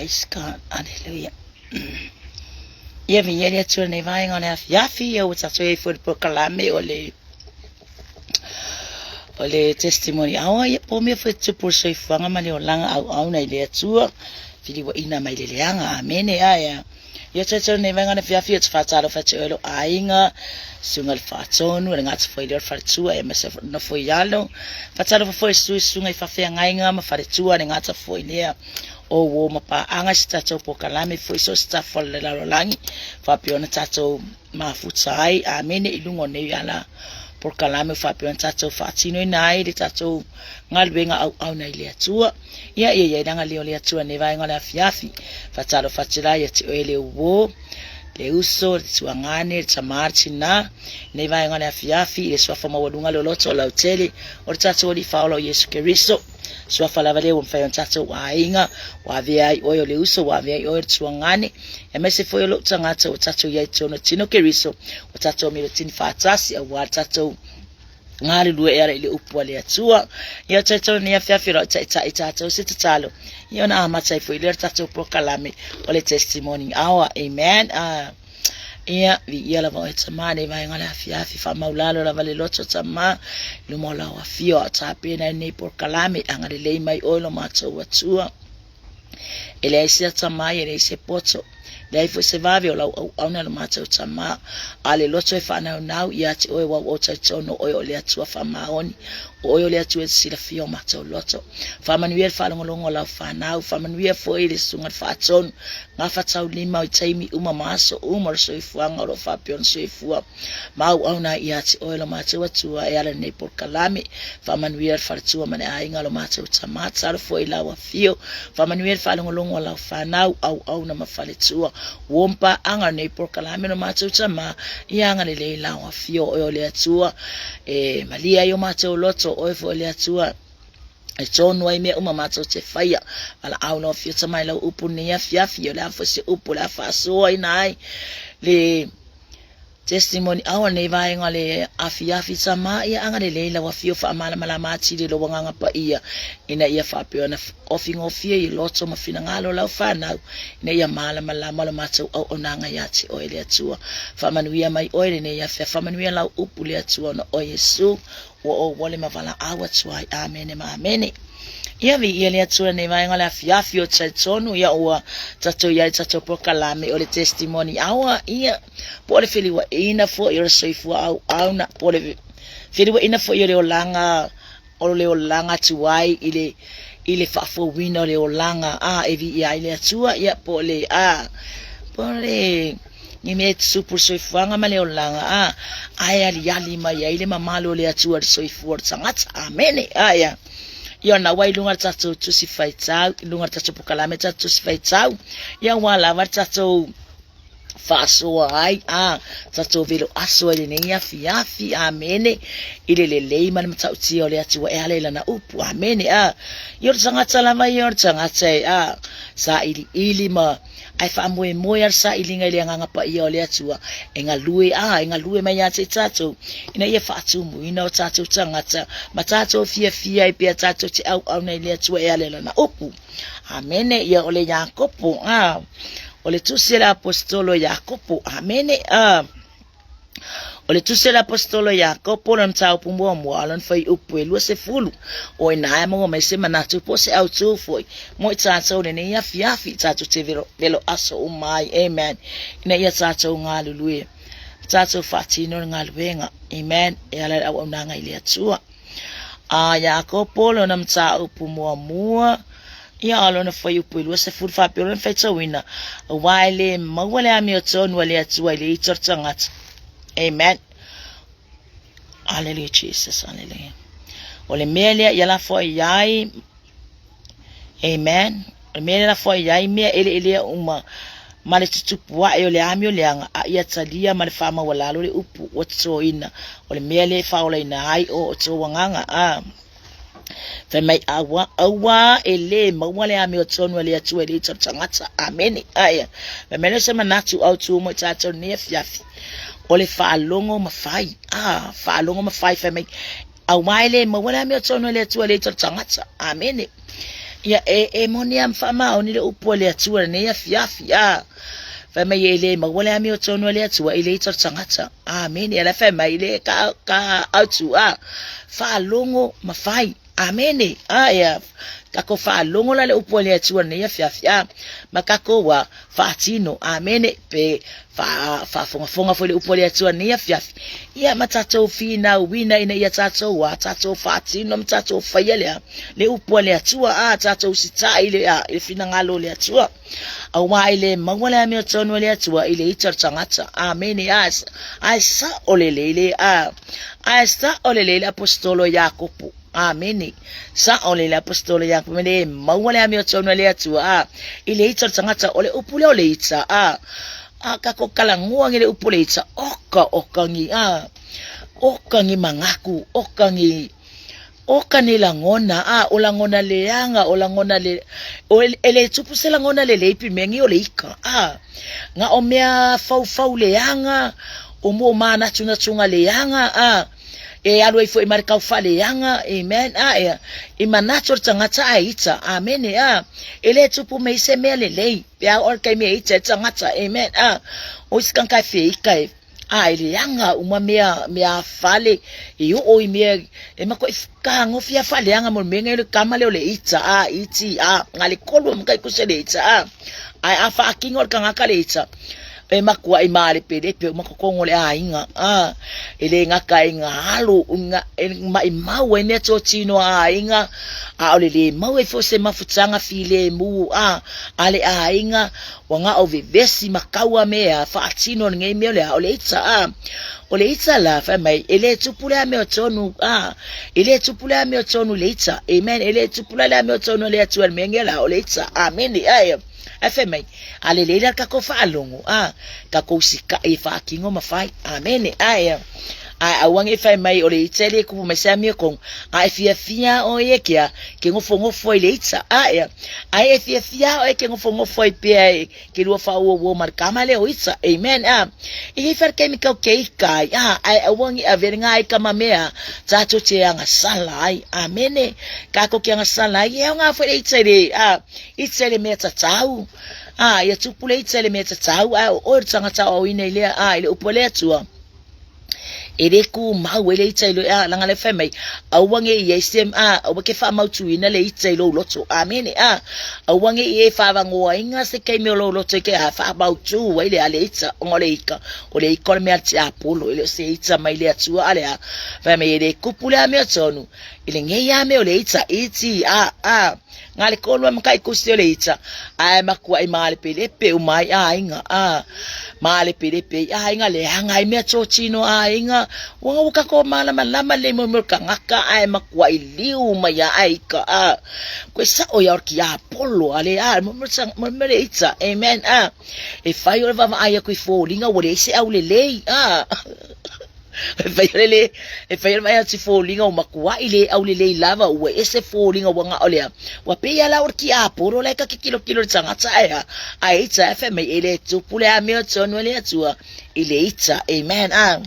Praise God. Hallelujah. Ia viia le Atua nei vaega o le afiafi, ia ua tatou i ai foi le polokalame o le o le testimony hour, ia po mea foi tupu le soifuaga ma le olaga auauna i le Atua, filiuaina mai le leaga. Amene. Ae Ia tatou nei vaega o le afiafi, ou te faatalofa atu i oe lou aiga, susuga i le Faatonu, le Gatafoilea o le Faletua, aemaise foi le nofo i alo. Faatalofa foi i sui susuga i faafeagaiga ma faletua, le Gatafoilea o uo ma paaga i se tatou polokalame foi so o se tafa o le lalolagi, faapea ona tatou mafuta ai, amene, i luga o nei ala polokalame ua faapea ona tatou faatinoina ai le tatou galuega auauna i le Atua. Ia, ia i ai le agalelei o le Atua i lenei vaega o le afiafi. Faatalofa atu la ia te oe le uo, le uso, le tuagane, le tama, le tinā, i lenei vaega o le afiafi, i le suafa maualuga loloto o lautele o le tatou Alii Faaola o Iesu Keriso. Suafa lava lea ua mafai ona tatou aiga, ua avea ai oe o le uso, ua avea ai oe o le tuagane, aemaise foi o lou tagata ua tatou i ai i totonu o tino Keriso, ua tatou milotini faatasi aua le tatou galulue e ala i le upu a le Atua. Ia tatou nei afiafi o lau taitai tatou se tatalo. Ia ona amata ai foi lea le tatou polokalame o le testimony hour. Amen. Ia, viia lava oe Tama nei vaega o le afiafi, faamaulalo lava le loto Tama, i luma o lau afio a o tapena i lenei polokalame, agalelei mai oe lo matou Atua. E leai se atamai, e leai se poto, leai foi se vave o lau auauna lo matou Tama, a le loto e faanaunau ia te oe ua ou talitonu o oe o le Atua faamaoni, o oe o le Atua e te silafia o matou loto. Faamanuia le faalogologo o lau fanau, faamanuia foi le susuga i le Faatonu, gafataulima i taimi uma ma aso uma o le soifuaga o lo o faapea ona soifua ma auauna ai ia te oe lo matou Atua e ala i lenei polokalame. Faamanuia le faletua ma le aiga o lo matou Tama, tatalo foi i lau afio. Faamanuia le faalogologo a lau fanau, auauna ma faletua. Uo ma paaga o lenei polokalame lo matou Tama, ia agalelei lau afio, o oe o le Atua e malie ai o matou loto, o oe foi o le Atua e tonu ai mea uma matou te faia. Valaau lau afio Tama i lau upu lenei afiafi, o le a foi se upu o le a faasoaina ai le Testimony Hour lenei vaega o le afiafi Tama ia agalelei lau afio faamalamalama atili lou agaga paia ina ia faapea ona ofigofie i loto ma finagalo lau fanau ina ia malamalama lo matou auaunaga ia te oe le Atua. Faamanuia mai oe lenei afiafi, faamanuia lau upu le Atua ona oe Iesu ua ou ole ma valaau atu ai. Amene ma amene. Ia viia le Atua nei vaega o le afiafi o talitonu ia ua tatou i ai tatou polokalame o le testimony hour ia po o le feliuaina foi o le soifua auauna po o le feliuaina foi o le olaga o le olaga tuai i le i le faafouina o le olaga a e viia ai le Atua ia po o le a po o le ni mea e tutupu le soifuaga ma le olaga a ae aliali mai ai le mamalu o le Atua i le soifua o le tagata. Amene. Aia. Ia ona ua i luga le tatou tusi faitau, i luga le tatou polokalame tatou tusi faitau, ia ua lava le tatou faasoa ai, a tatou velo aso ai lenei afiafi, amene, i le lelei ma le matautia o le Atua e ala i lana upu, amene, a. Ia o le tagata lava ia o le tagata e, a, sailiili ma Ae faamoemoe lava le sailiga i le Agaga Paia o le Atua e galue, a, e galue mai ia te i tatou, ina ia faatumuina o tatou tagata ma tatou fiafia ai pea tatou te auauna i le Atua e ala i Lana upu. Amene. Ia o le Iakopo, a, o le tusi a le Aposetolo Iakopo. Amene. A. O le tusi a le Aposetolo Iakopo lona mataupu muamua, a lona fuaiupu e 20, o i ina e maua mai se manatu po o se autū foi mo i tātou lenei afiafi, tātou te velo, velo aso uma ai, amen, ina ia tātou galulue, tātou faatino le galuega, amen, e ala i le auaunaga i le Atua. A Iakopo lona mataupu muamua, ia a lona fuaiupu e 20 faapea lona faitauina, aua e le maua le amiotonu a le Atua i le ita o le tagata. Amen. Hallelujah Jesus, hallelujah. O le mea lea ia lafo ai ai, amen. O le mea lea lafo ai ai mea eleelea uma ma le tutupu ae o le amio leaga, a ia talia ma le faamaualalo le upu ua totoina. O le mea lea e faaolaina ai o outou agaga. A. Fai mai, aua, aua e le maua le amiotonu a le Atua i le ita o le tagata. Amene. Aia. Fai mai lea se manatu autū mo i tātou nei afiafi. O le faalogo ma fai. Ah, faalogo ma fai. Fai mai, aua e le maua le amiotonu a le Atua i le ita o le tagata. Amene. Ia, e, e moni a ma faamaoni le upu a le Atua i lenei afiafi, a. Fai mai e le maua le amiotonu a le Atua i le ita o le tagata. Amene. Ia la fai mai le ka, ka autu, a. Faalogo ma fai. Amene. A, ia, takou faalogo la le upu a le Atua i lenei afiafi, a. Ma takou a, faatino. Amene. Pe faafogafoga foi le upu a le Atua i lenei afiafi, ia ma tatou finauina ina ia tatou a, tatou faatino ma tatou faia le a, le upu a le Atua, a, tatou usitai i le a, i le finagalo o le Atua. Auā e le maua le amiotonu a le Atua i le ita o le tagata. Amene. A, ae sao lelei le a, ae sao lelei le Aposetolo Iakopo. Amene. Sao lelei le Aposetolo Iakopo, me le maua le amiotonu a le Atua, a, i le ita o le tagata, o le upu lea o le ita, a, a kako kalagoa ngi le upu le ita, oka oka ngi, a, oka ngi mangaku, oka ngi, oka ni lagona, a, o lagona leaga, o lagona le, o e le tupu se lagona lelei pi mea ngi o le ika, a, nga o mea faufau leaga, o mo manatunatuga leaga, a, e alu ai foi ma le kau faaleaga, amen, a, e, i manatu o le tagata ae ita, amene, a, e le tupu mai se mea lelei, pe a oo i le taimi e ita ai le tagata, amen, a, o isi tagata e fia ika e, a, e leaga uma mea, mea fale, e oo i mea, e makuai fetagofi lava faaleaga mo le mea lenei o le tama lea o le ita, a, iti, a, na o le tolu lava mataitusi o le ita, a, ae a faatino e le tagata le ita, e makuai malepelepe uma totonu o le aiga, a, e le gata i na alo, e maimau ai meatotino a aiga, a o le le mau ai foi o se mafutaga filemu, a, a le aiga, ua na o vevesi ma kaua mea faatino lenei mea o le a, o le ita, a. O le ita la, fai mai, e le tupu le amiotonu, a, e le tupu le amiotonu i le ita, amen, e le tupu la le amiotonu a le Atua i le mea nei la, o le ita, amene, ae, ae fai mai, a lelei la le tatou faalogo, a, tatou usikai e faatino ma fai, amene, ae, ae aua ne i fai mai o le ita e le tupu mai se amiotonu, a e fiafia oe e ke a, ke nofonofo ai i le ita, ae, ae e fiafia oe ke nofonofo ai pea e ke lua faaououou ma le kama lea o ita, amen, a, e i ai le taimi kau ke ika ai, a, ae aua ne i ave le ika ma mea tatou te agasala ai, amene, tatou te agasala ai, e aoga foi le ita i le, a, ita i le mea tatau, a, ia tupu le ita i le mea tatau, ae o oe le tagata aoaoina i lea, a, i le upu a le Atua. E le tumau ai le ita i lo, a, leaga lea fai mai, aua ne i i ai se, a, aua ke faamautuina le ita i lou loto. Amene, a. Aua ne i e faavagoaina se taimi o lou loto i ke, a, faamautu ai le a le ita, ona o le ika, o le ika o le mea a le tiapolo, e le o se ita mai le Atua, a le a. Fai mai, e le kupu le amiotonu, i lenei lava mea o le ita, iti, a, a. Na le tolu a mataitusi o le ita, ae matuai malepelepe uma ai aiga, a, malepelepe ai aiga, leaga ai meatotino a aiga, ua ua tatou malamalama lelei mo mea o le tagata, ae matuai liu mai lava ae ika, a, koe sao ia o le tiapolo a le, a, mo mea o le ita, amen, a, e fai o le vaavaai atu i foliga ua leai se aulelei, a. E fai o le e fai o le vaai atu i foliga ua matuai le aulelei lava ua ese foliga ua na o lea ua pei lava la o le tiapolo la e ta te tilotilo i le tagata ae a ae ita ae fai mai e le tupu le amiotonu e le Atua i le ita amen a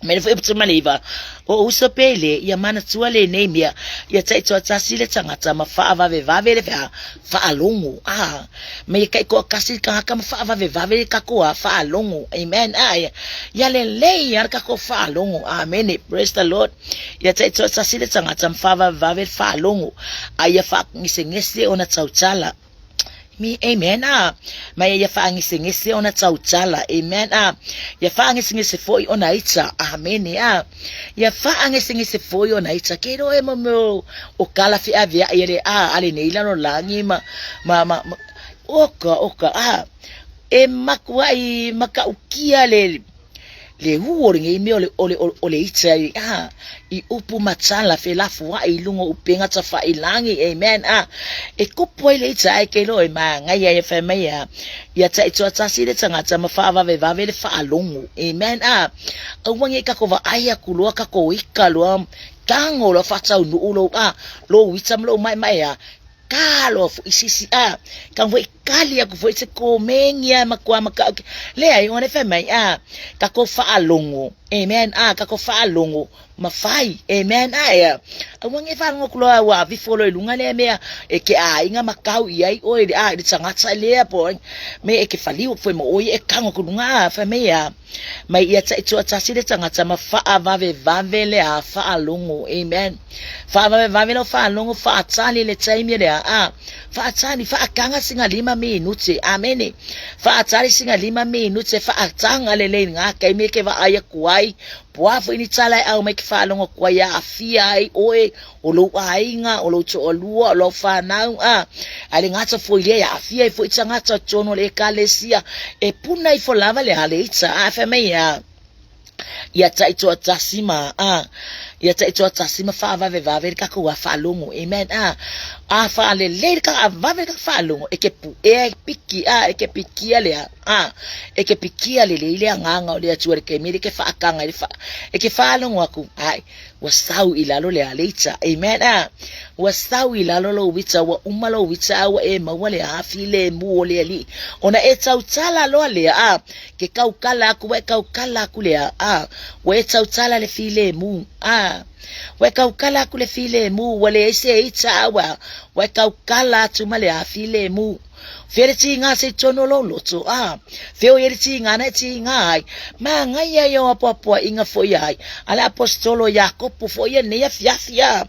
mea foi putu maleiva o uso pele ia manatua lenei mea ia taitoatasi le tagata ma faavavevave le fea faalogo a ma ia taitoatasi le tagata ma faavavevave le tatou a faalogo amen a ia lelei a le tatou faalogo amene praise the Lord ia taitoatasi le tagata ma faavavevave le faalogo a ia faagesegese ona tautala Me, amen a ma ia faagesegese ona tautala amen a ia faagesegese foi ona ita amene a ia faagesegese foi ona ita ke iloa e mo mea o kala feaveai a le a a lenei lalolagi ma ma ma, ma oka oka a e makuai matautia le le u o lenei mea o le, o le, o le ita i, a, i upu ma tala felafoai i luga o upega tafailagi, amen, a, e kupu ai le ita ae ke iloa e magaia ia fai mai a, ia taitoatasi le tagata ma faavavevave le faalogo, amen, a, aua nei tatou vaai atu loa tatou ika loa, tago loa faataunuu lou, a, lou ita ma lou maemaea, ta loa foi sisi, a, tago foi. kali aku foi se komeni a matua makaʻu. Leai, ona e fai mai, a, kakou faalogo, amen, a, kakou faalogo, ma fai, amen, a, ea. Aua ne i faalogo atu loa ua avifo loa i luga lea mea e ke aiga ma kau i ai oe, a, i le tagata lea po o me e ke faliu aku foi ma oe e kago aku i luga, a, fai mai, a, mai ia taitoatasi le tagata ma faavavevave le a faalogo, amen. Faavavevave lau faalogo, faatali le taimi lea, a, faatali, faataga sina 5 minute, amene. Faatali sina 5 minute, faataga lelei lena taimi e ke vaai atu ai, po o a foi ni tala e aumai ke faalogo atu ai e aafia ai oe, o lou aiga, o lou toalua, o lau fanau, a, a e le gata foi i lea, e aafia ai foi tagata i totonu o le Ekalesia, e puna ifo lava le aleita, a, fai mai a, ia taitoatasi ma, a, ia taitoatasi ma faavavevave le tatou faalogo, amen, a, a faalelei le ka, vave le faalogo, e ke puea e piki, a, e ke pikia lea, a, e ke pikia lelei le agaga o le Atua i le taimi e ke faataga i le fa, e ke faalogo atu, ai, ua sau i lalo le aleita, amen, a, ua sau i lalo lou ita, ua uma lou ita, a ua e maua le filemu o le Alii, ona e tautala loa lea, a, ke taukala aku, ua e taukala aku lea, a, ua e tautala le filemu, a, ua e taukala aku le filemu, ua leai se ita, a ua, ua e taukala atu ma le filemu. Fea le tīngā se i tonu o lou loto, ā, fea o ia le tīngā na e tīngā ai, māngaia ia o apoapoaiga foi ai, a le aposetolo Iakopo foi ia nei afiafi, ā,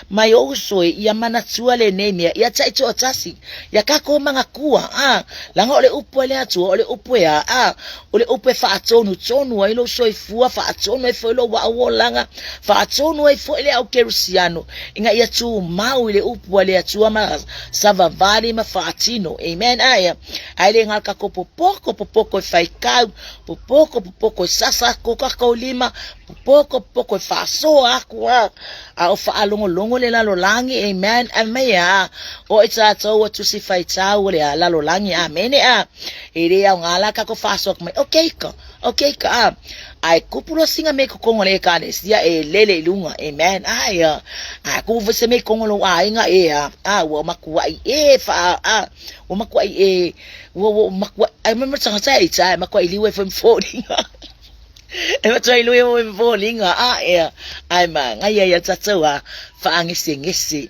mai ou uso e, ia manatua lenei mea, ia taitoatasi, ia kakou manatua, ā, leaga o le upu a le Atua, o le upu e a, ā, o le upu e faatonutonu ai lou soifua, faatonu ai foi lou auolaga, faatonu ai foi le au kerisiano, ina ia tumau i le upu a le Atua ma savavali ma faatino. Amen. Ae, ae le galo kakou popoko, popoko e faikau, popoko, popoko e sasa aku kakou lima, popoko, popoko e faasoa aku, a, a o faalogologo le lalolagi. Amen. Ae mai a, o i tatou ua tusi faitau o le a lalolagi. Amene. A, e le aoga la kakou faasoa atu mai, okay ka, okay ka, a, ae kupu loa sina mea i totonu o le ekalesia e lele i luga. Amen. Ae, a, ae kupu foi se mea i totonu o lou aiga, e a, a, ua matuai e faa, a, ua matuai e, ua, ua matuai, ai ma tagata e ita, e matuai liu ai foi ma foliga. E matuai liu ai foi ma foliga, a, ea, ae manaia ia tatou a faagesegese.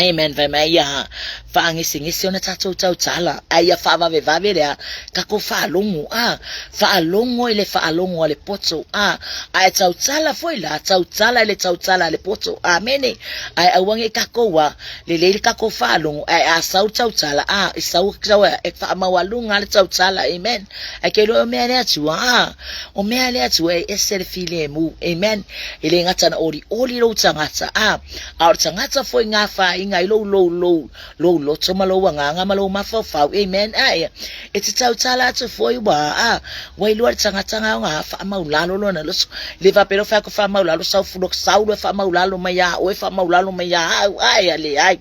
Amen. Fai mai ia faagesegese ona tatou tautala, ae ia faavavevave lea tatou faalogo, a, faalogo i le faalogo a le poto, a, ae tautala foi la, tautala i le tautala a le poto. Amene. Ae aua ne i tatou a, lelei le tatou faalogo, ae a sau le tautala, a, e sau, sau e faamaualuga le tautala. Amen. Ae ke iloa o mea le Atua, a, o mea le Atua e ese le filemu. Amen. E le gata na olioli lou tagata, a, a o le tagata foi ngā whāinga i lou, lou, lou, lou loto ma lou agaga ma lou mafaufau. Amen. Ae, e te tautala atu foi ua, a, ua iloa le tagata ngā o ngā whaamaulalo lona loto. Le faapea loa fai atu whaamaulalo sau fulo sau loa whaamaulalo mai iā oe, whaamaulalo mai iā au, ae, a leai.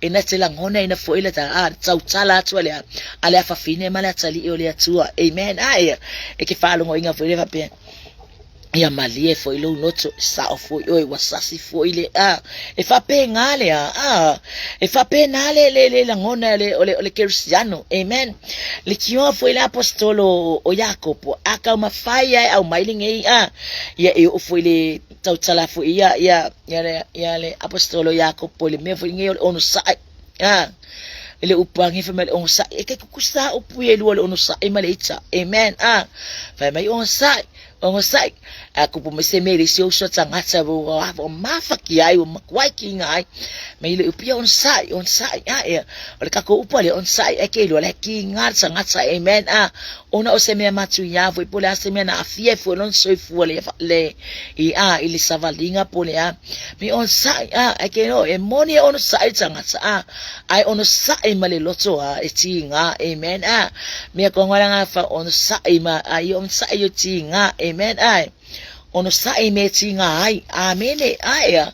E na te lagona ina foi le ta, a, tautala atu a le, a le afafine ma le atalii o le Atua. Amen. Ae, e ke faalogoina foi le faapea, ia malie foi lou loto, e sao foi oe, ua sasi foi le, a, e faapena le, a, a, e faapena le, le, le lagona le, o le, o le kerisiano. Amen. Le tioa foi le apostolo o Iakopo, a taumafai ia e aumai lenei, a, ia e oo foi le tautala foi ia, ia, ia le, ia le apostolo Iakopo i le mea foi lenei o le onosai, a, i le upu agi fai mai le onosai, e kai kukusa upu ia e lua le onosai ma le ita. Amen. A, fai mai onosai, onosai, a kupu mai se mea i le isi uso tagata ua, ua mafaki ai, ua makuai kiga ai, mai le upu ia onosai, onosai, a, ia, o le kakou upu a le onosai, ae ke iloa le kiga le tagata. Amen. A, ona o se mea matuia foi po o le a se mea na aafia ai foi lona soifua le, le, i, a, i le savaliga po o le a, me onosai, a, ae ke iloa e moni e onosai le tagata, a, ae onosai ma le loto, a, e tiga. Amen. A, mea koa ngala ngā wha onosai ma, a, i onosai o tiga. Amen. Ae, Onosai i mea e tiga ai. Amene. Ae a.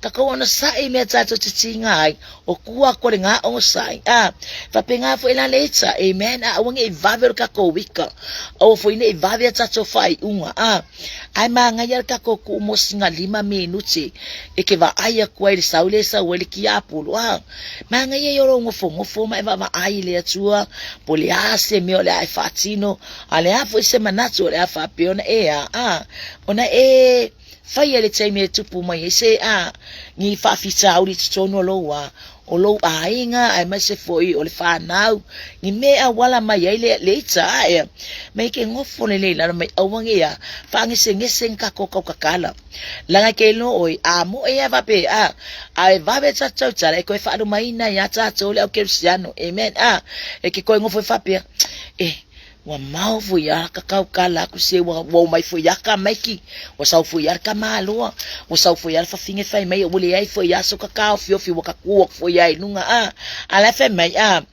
Takou onosai i mea tatou te tiga ai. O kua ko le ngā onosai. A. Faapena foi la le ita. Amen. A aua ne i vave o le takou ika. Aua foi ne i vave a tatou faaiuga. A. Ae manaia le takou kuu mo sina 5 minute e ke vaai atu ai i le sau lea e sau ai le tiapolo. A. Manaia ia o lou nofonofo ma e vaavaai i le Atua po o le a se mea o le a e faatino. A le a foi se manatu o le a faapea ona e a, a, ona e faia i le taimi e tupu mai ai se a, ni faafitauli i totonu o lou a, o lou aiga aemaise foi o le fanau, ni mea e auala mai ai le, le ita a ea, mai ke nofo lelei i lalo mai aua nei a, faagesegese ni tatou tautatala. Leaga ke iloa ʻoe, a moe a faapea a, a e vave tatou tala e toe faalumaina ai a tatou le au kerisiano. Amen. A, e ke toe nofo e faapea, e, ua mao foi a ka kaukala aku se ua, ua omai foi a ka maiki, ua sau foi a le tamāloa, ua sau foi a le fafine fai mai, ua leai foi a so ka taofiofi ua ka kū aku foi a i luga, a, a la e fai mai, a,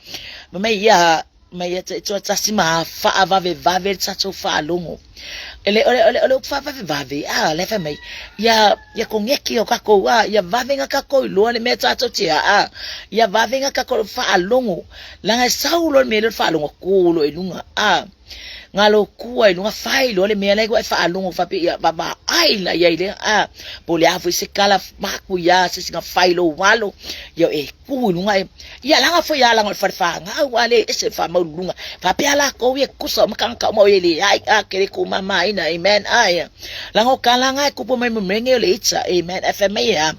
fai mai ia, mai ia te tasi ma faavavevave le tatou faalogo. E le, o le, o le, o le upu faavavevave, a, la e fai mai, ia, ia koneki o takou, a, ia vave na takou iloa le mea tatou te a, a, ia vave na takou faalogo, leaga e sau loa le mea lea o le faalogo, tu loa i luga, a, galo kua i luga, fai loa le mea la ua e faalogo faapea, ia vaavaai la i ai lea, a, po o le a foi se kala makuia se isi na fai lou alo, ia e tu i luga e, ia laga foi a laga o le fale fanau, a le ese le faamaululuga, faapea lakou ia tusa uma tagata uma o e leai, a, ke le tumamaina, amen, a, ia, laga o kala na e tupu mai ma mea nei o le ita, amen, ae fai mai e a,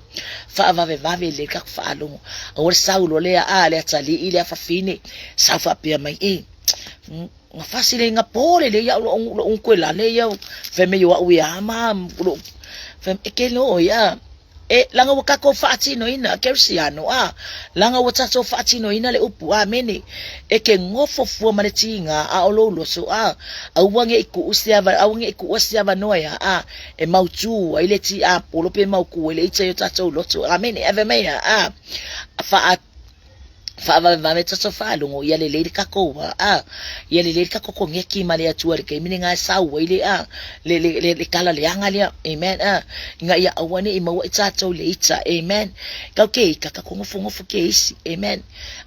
faavavevave lelei tatou faalogo, aua le sau loa lea, a, le atalii le afafine, sau faapea mai, e, na fasi le na po lelei au lou lou koe lale ia, fai mai o au e a ma, lou, fai, e ke loa ia, E, leaga ua tatou faatinoina, Kerisiano, a, leaga ua tatou faatinoina le upu, amene, e ke nofo fua ma le tiga, a o lou loto, a, aua ne i tuu se ava, aua ne i tuua se avanoa e a, a, e mautū ai le tiapolo pe mautū ai le ita i o tatou loto, amene, ave mai a, a, faa, faavavevave tatou faalogo ia lelei le tatou a a ia lelei le tatou koneki ma le Atua i le taimi lena e sau ai le a le le le, le kala leaga lea, amen, a ina ia aua ne i maua i tatou le ita, amen, kau ke ita ka nofonofo ke isi, amen,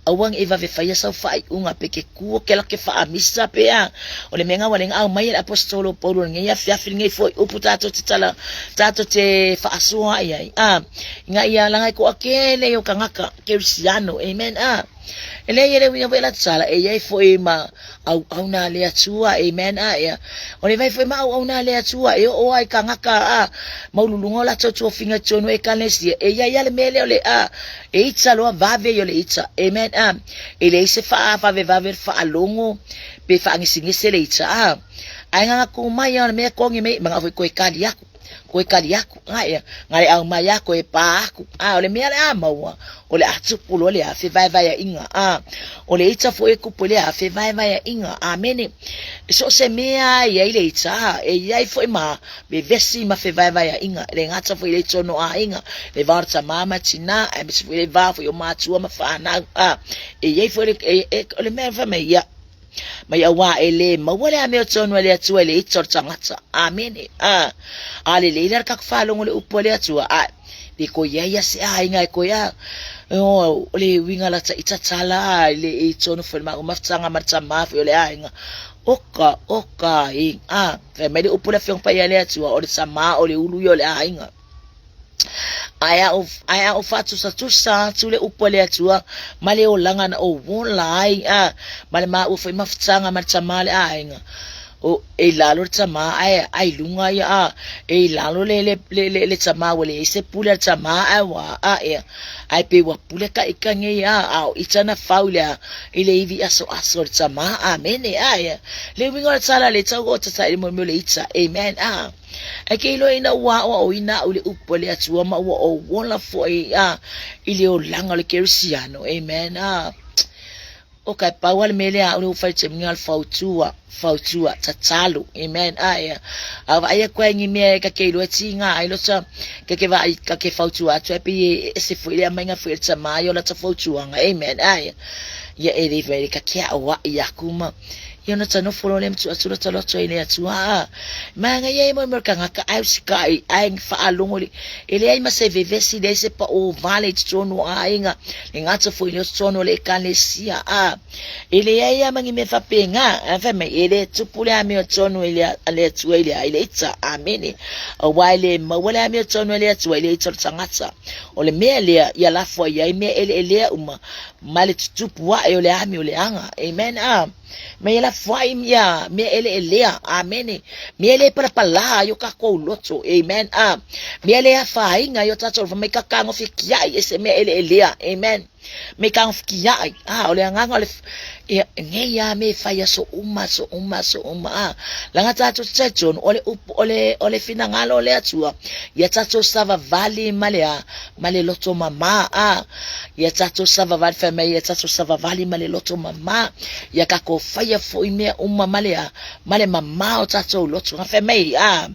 aua ne i vave faia sau faaiuga pe ke kua ke la ke faamisa pe a o le mea lena ua le aumai e le aposetolo Paulo i lenei afiafi lenei foi upu tatou te tala tatou te faasoa i ai a ina ia laga e toatele o tagata kerisiano, amen, a e leai e le uiga foi la tatala e iai foi ma auauna a le Atua, amen, a ia o le vai foi ma auauna a le Atua e oo ai tagata a maululuga o latou tuofiga i totonu o ekalesia e iai a le mea lea o le a e ita loa vave i o le ita, amen, a e leai se faavavevave le faalogo pe faagesegese le ita a ae gaga tu mai a o le mea e togi mai manao foi toe kali aku koe kali aku, a ia, nga le au mai a koe pa aku, a o le mea le a maua, o le a tupu loa le a fevaevaeaiga, a o le ita foi e tupu i le a fevaevaeaiga, amene. E so o se mea e i ai le ita, a e i ai foi ma vevesi ma fevaevaeaiga, e le gata foi i le tonu o aiga, le va o le tamā ma tinā, aemaise foi le va foi o matua ma fanau, a e i ai foi le, e, e, o le mea fai mai, ia, mai auā e lē maua le amiotonu a le Atua i le ita o le tagata. Amene. A, a lelei la le tatou faalogo i le upu a le Atua, a pe koe i ai ia se aiga e koe a, o, o le uiga lata i tatala a i le i tonu foi le matou mafutaga ma le tamā foi o le aiga. Oka, oka e, a, fai mai le upu a le Afioga Paia a le Atua, o le tamā o le ulu ia o le aiga. Ae a ou, ae a ou faatusatusa atu le upu a le Atua ma le olaga na ou ola ai, a, ma le maua foi mafutaga ma le tamā o le aiga, o, e i lalo le tamā, ae, ae i luga ia, a, e i lalo le, le, le, le, le tamā, ua leai se pule a le tamā, ae ua, a, ea, ae pei ua pule ka ika nei, a, a o ita na fau i le, a, i le ivi asoaso o le tamā, amene, a, ea, le uiga o le tala le tau o tata i le mea o le ita, amen, a. Ae ke iloa ina ua aoaoina au i le upu a le Atua ma ua ou ola foi a i le olaga o le Kerisiano. Amen. A o ka pau a le mea lea au le ua fai te minga le fautua, fautua, tatalo. Amen. A ea. A vaai atu ai ni mea e ka ke iloa tiga ai lota ka ke vaai ka ke fautua atu ai pe e ese foi le amainga foi le tamā i o lata fautuaga. Amen. A ea. Ia e le vai ka ke aoa'i aku ma. Ia ona ta nofo loa lea ma tuu atu lota loto i le Atua. A, manaia e moemoe le tagata ae usikai, ae faalogo i le, e leai ma se vevesi, leai se pao vale i totonu o aiga, le gata foi lea o totonu o le ekalesia. A, e leai lava ma ni mea faapena. Ae fai mai, e le tupu le amiotonu i le, a le Atua i le a, i le ita. Amene. Aua e le maua le amiotonu a le Atua i le ita o le tagata. O le mea lea, ia lafo ai ai mea eleelea uma ma le tutupu ae o le amioleaga. Amen. A, ma ia lafo ai ia mea eleelea. Amene. Mea le palapala i o kākou loto. Amen. A, mea le afaina i o tātou mai ka kagofi kiaʻi e se mea eleelea. Amen. Me kagofi kiaʻi. A, o le agaga o le ia, nei a me fai aso uma, aso uma, aso uma. A, laga tātou te talitonu, o le upu, o le, o le finagalo o le Atua, ia tātou savavali ma le a, ma le loto mamā, a, ia tātou savavali, fai mai ia tātou savavali ma le loto mamā, ia kākou whaia foi mea uma ma le a, ma le mamā o tātou loto. Nga fai mai, a,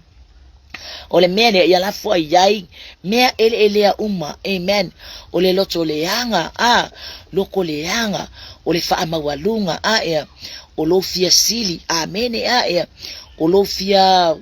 o le mea lea, ia lafo ai ai, mea eleelea uma, amen, o le loto leaga, a, loko leaga, o le whaamaualuga, a, ea, o lou fia sili, amene, a, ea, o lou fia,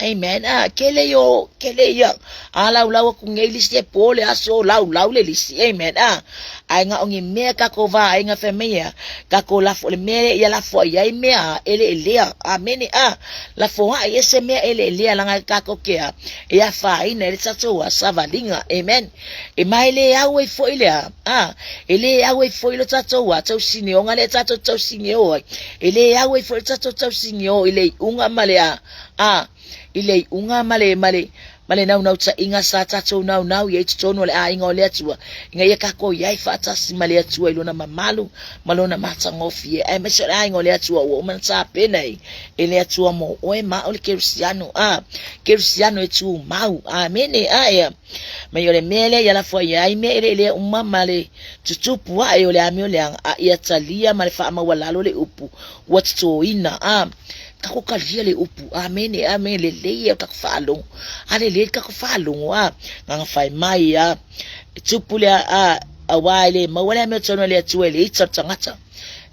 Amen. Ah, kele yo, kele ia. A lau lau aku ngei lisi e po le aso lau lau le lisi. Amen. Ah, ai nga ongi mea ka ko va ai nga fe mea. Ka ko lafo le mea ia lafo ai ai mea ele elea. Amen. Ah, lafo ai ese mea ele elea langa ka ko kea. E a fa ina ele tatou a savalinga. Amen. E mai le au e foi le a. Ah, e le au e foi lo tatou a tau sineonga le tatou tau sineo ai. E le au e foi lo tatou tau sineo i le iuga ma le a. A, i le iuga ma le, ma le, ma le naunautaiga sa tatou naunau i ai totonu o le aiga o le Atua, ina ia kākou i ai faatasi ma le Atua i lona mamalu ma lona matagofie, aemaise o le aiga o le Atua ua uma ona tapena i e le Atua mo oe ma o le Kerisiano, a, Kerisiano e tumau. Amene. A, ea. Mai o le mea lea ia lafo ai ai mea eleelea uma ma le tutupu ae o le amioleaga, a ia talia ma le faamaualalo le upu ua totoina. A, kako talia le upu. Amene, amene, lelei ia o tako faalogo. A lelei le tako faalogo, a, gaga fai mai, a, e tupu le, a, auā e le maua le amiotonu a le Atua i le ita o le tagata.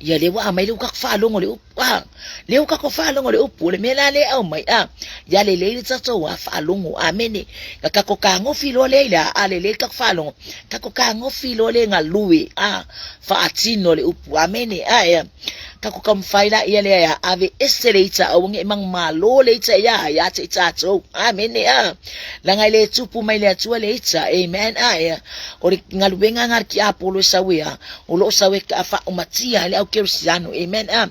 Ia lea ua aumai le ua kako faalogo le upu. A, lea ua kako faalogo le upu, o le mea la lea e aumai, a, ia lelei le tatou a faalogo. Amene. Ka kako kagofi loa lea i le a, a lelei le kako faalogo, kako kagofi loa lea i galue, a, faatino le upu. Amene. A, ea. Kako taumafai laia lea e ave ese le ita aua ne i manumalo le ita ia ia te i tatou. Amene a. Leaga e le tupu mai le Atua le ita. Amen a ea. O le galuega nga le tiapolo e sau ea, o lo o sau e faaumatia ai le au kerisiano. Amen a.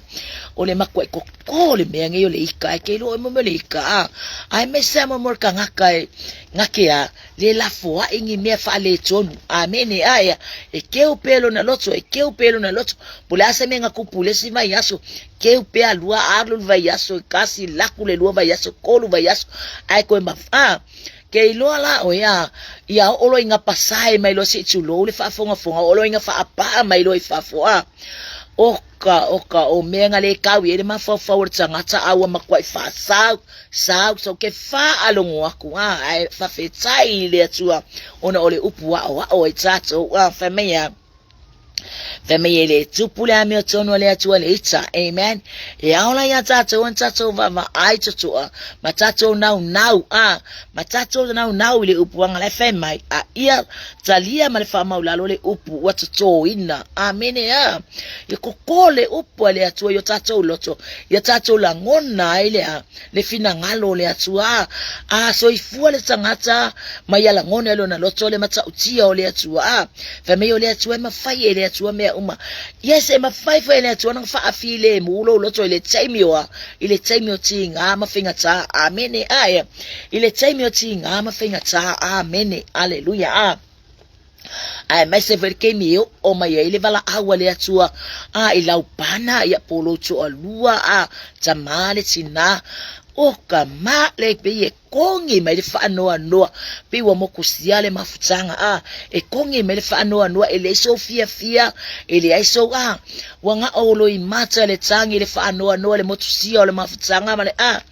O le makuai koko le mea nei o le ika e ke iloa oe mo mea o le ika a. Aemaise a mo mea o le tagata e gake a le lafoai ni mea faaletonu. Amene. A ea, e keu pea lona loto, e keu pea lona loto. Po o le a se mea na kupu i le isi vaiaso, keu pea lua alu le vaiaso, kasi laku le lua vaiaso, kolu vaiaso, ae koe ma, a, ke iloa la oe, a, ia oo loa ina pasae mai loa seʻi tulou le faafogafoga, oo loa ina faapaa mai loa i fafo, a, oka, oka, o mea na le kau i ai le mafaufau o le tagata, a ua matuai faasau, sau, sau ke faalogo aku, a, ae faafetai i le Atua ona o le upu aʻoaʻo ai tatou, a, fai mai a, Fai mai e le tupu le amiotonu a le Atua le ita. Amen. E ao la iā tātou ona tātou vaavaai totoa ma tātou naunau, a, ma tātou naunau i le upu anga la e fai mai, a ia talia ma le faamaulalo le upu ua totōina. Amene, a. Ia koko le upu a le Atua i o tātou loto, ia tātou lagona ai le a, le finagalo o le Atua, a, soifua le tagata ma ia lagona i lona loto le matautia o le Atua, a, fai mai o le Atua e mafai e le Atua mea uma. Yes, e mafai foi e le Atua ona faafilemu lou loto i le taimi o a, i le taimi o tiga ma faigata. Amene. Ae, i le taimi o tiga ma faigata. Amene. Aleluia. A. Aemaise foi le taimi e oo mai ai le valaau a le Atua, a i laupana ia po lou toalua, a tamā le tinā, o ka ma le pei e kogi mai le faanoanoa, pei ua mokusia le mafutaga a, e kogi mai le faanoanoa, e leai sou fiafia, e leai sou a, ua gao loimata le tagi le faanoanoa le motusia o le mafutaga ma le a,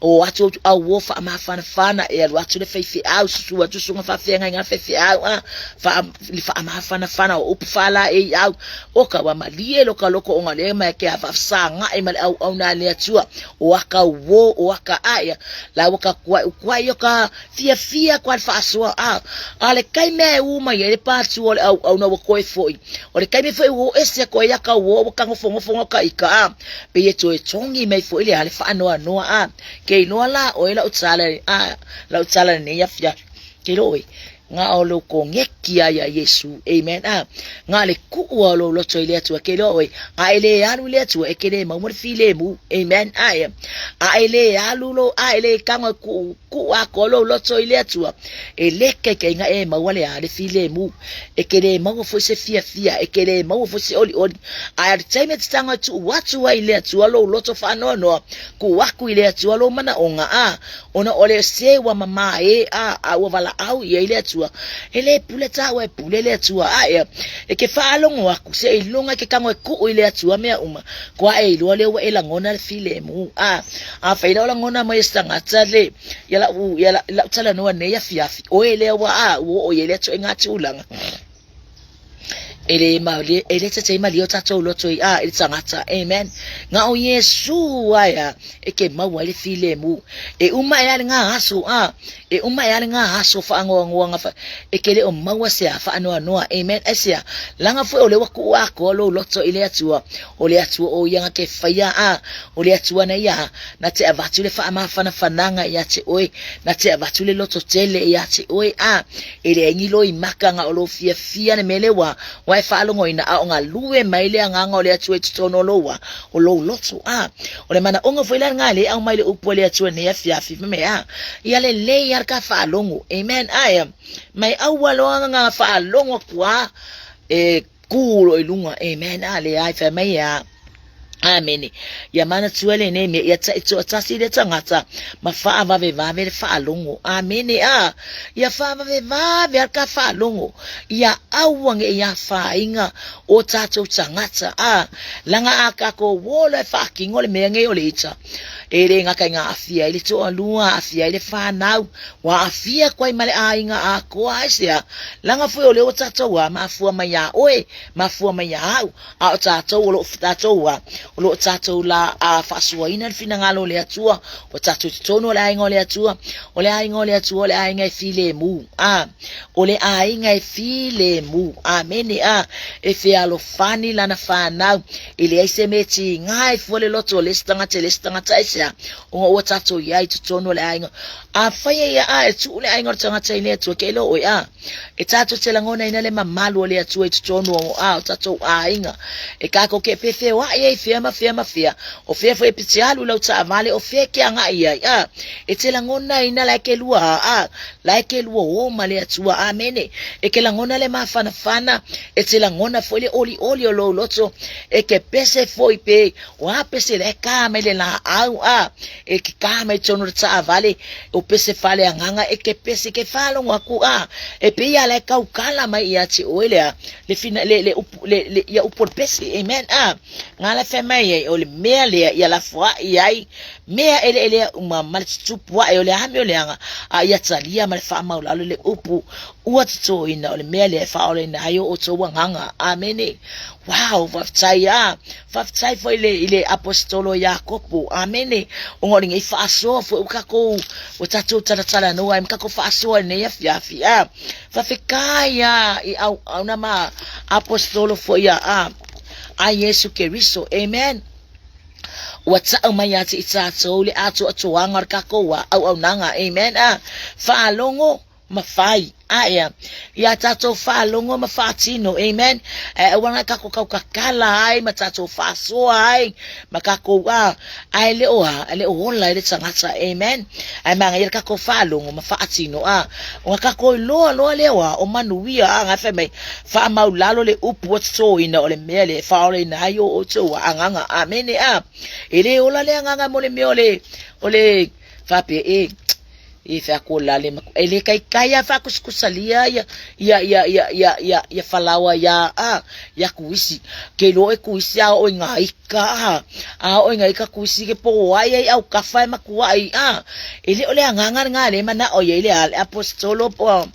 o atu auo faamafanafana, e alu atu le faifeau, susu atu susuga faafeagaiga a le faifeau a, faa, le faamafanafana o upu faalaei au, o ka ua malie lo ka loko ona lea mai ke a faafesagaʻi ma le auauna a le Atua, o aka uō, o aka aʻe, la ua ka kuaʻi kuaʻi o ka fiafia koa le faasoa a, a le taimi e ū mai ai le pātū o le auauna ua koe foʻi, o le taimi foi ua oo ese koe ia ka uō ua tagofogofoga ka ika a, pei e toe togi mai foʻi le a le faanoanoa a, ke iloa la ʻoe lau tala a, lau tala lenei afiafi, ke iloa ʻoe, Nga o lou kongeki a ia Iesu. Amen. A, nga le kuu a o lou loto i le Atua ke iloa oe, a e le alu i le Atua e ke le maua le filemu. Amen. A, e, a e le alu lo, a e le tago e kuu, kuu atoa lou loto i le Atua, e le kaikaiga e maua le a le filemu. E ke le maua foi se fiafia, e ke le maua foi se olioli. A e le taimi e te tago e tuu atu ai i le Atua lou loto faanoanoa, kuu aku i le Atua lou manaoga, a, Ona o le se ua mamā ē a, a ua valaau i ai le Atua, e lē pule tāua e pule le Atua aʻe e ke faalogo aku se i luga i ke kago e kuʻu i le Atua mea uma, koa e iloa lea ua e lagona le filemu. A, afai la o lagona mai e se tagata le, ia lau, ia lau talanoa nei afiafi, oe lea ua a, ua oo i ai le atoʻiga tulaga. E le malie, e le tetei malie o tatou loto i a i le tagata. Amen. Nga o Iesu ae a, e ke maua ai le filemu. E uma e a le ngā aso a, e uma e a le ngā aso whaangoangoanga wha, e ke le o maua se a whaanoanoa. Amen. Ai se a, langa foi o le ua kuu atoa lou loto i le Atua. O le Atua o ia nga ke whaia a, o le Atua na ia a, na te avatu le whaamawhanawhananga ia te oe, na te avatu le loto tele ia te oe a, E leai ni loimaka o lou fiafia le mea lea ua ua e faalogoina, a o galue mai le agaga o le Atua i totonu o lou wa, o lou loto. A, o le manaoga foi la lena lea e aumai le upu a le Atua i lenei afiafi, fai mai, a, ia lelei lava le ta faalogo. Amen. Ae, mai aua loa na faalogo atu lava e kū loa i luga. Amen. A, leai, fai mai e a. Amene. Ia manatua lenei mea, ia taitoatasi le tagata ma faavavevave le faalogo. Amene. A, ia faavavevave a ka faalogo. Ia aua ne i afaina o tatou tagata. A, laga a tatou ola e faatino le mea nei o le ita. E le gata i ngā aafia ai le toalua, aafia ai le whanau, ua aafia atu ai ma le aiga atoa. Aisea? Laga foi o lea ua tatou a mafua mai iā oe, mafua mai iā au. A o tatou o lo o tatou a, o lo o tatou la a faasoaina le finagalo o le Atua, ua tatou i totonu o le aiga o le Atua, o le aiga o le Atua o le aiga e filemu, a, o le aiga e filemu, amene, a, e fealofani lana fanau, e leai se mea e tiga ai fua le loto o le isi tagata i le isi tagata, aisea? Ona ua tatou i ai i totonu o le aiga. Afai e ia a, e tuu le aiga o le tagata i le Atua, ke iloa oe, a. E tatou te lagonaina le mamalu o le Atua i totonu o a o tatou aiga. E kakou ke pefeoaʻi ai fea ma fea ma fea, o fea foi e pite alu i lau taavale, o fea e ke agaʻi ai, a. E te lagonaina la e ke lua a, a, la e ke lua o ma le Atua. Amene. E ke lagona le mafanafana, e te lagona foi le olioli o lou loto, e ke pese foi pe, o a pese la e ka mai le laau, a. E ke kā mai tonu le taavale o pese fale agaga e ke pese ke faalogo aku a e pei a la e kaukala mai ia te oe lea le fina le le upu le, le ia upu o le pese. Amen. A ngā la whai mai ai o le mea lea ia lafoaʻi ai mea eleelea uma ma le tutupu aʻe o le ame o le aga a ia talia ma le faamaulalo le upu ua totoina o le mea lea e faaolaina ai o outou agaga. Amene. Wow, faafetai a. Faafetai foi le, i le aposetolo Iakopo. Amene. Ona o lenei faasoa foi ua tatou, ua tatou talatalanoa ai ma tatou faasoa i lenei afiafi. A, faafetai a i auauna ma aposetolo foi a, a, a Iesu Keriso. Amen. Ua tau mai ia te i tatou le atoatoaga o le tatou a auaunaga. Amen. A, faalogo ma fai. Ae a, ia tatou faalogo ma faatino, amen. Ae aua na tatou taukakala ai ma tatou faasoa ai ma tatou a, ae le o a, le o ola ai le tagata, amen. Ae manaia le tatou faalogo ma faatino, a, ona tatou iloa loa lea o a, o manuia, a, na fai mai, faamaulalo le upu ua totoina o le mea lea e faaolaina ai o outou agaga, amene, a. E le ola le agaga mo le mea o le, o le, faapea, e, I fea ko lale ma e le kai kai a faakusikusalia ia ia ia ia ia ia ia falaoa ia a ia kuisi ke lo e kuisi a o inga ika a a o inga ika kuisi ke po ai ai au kafa e makua ai a e le o le anganga nga le mana o ye le a le apostolo po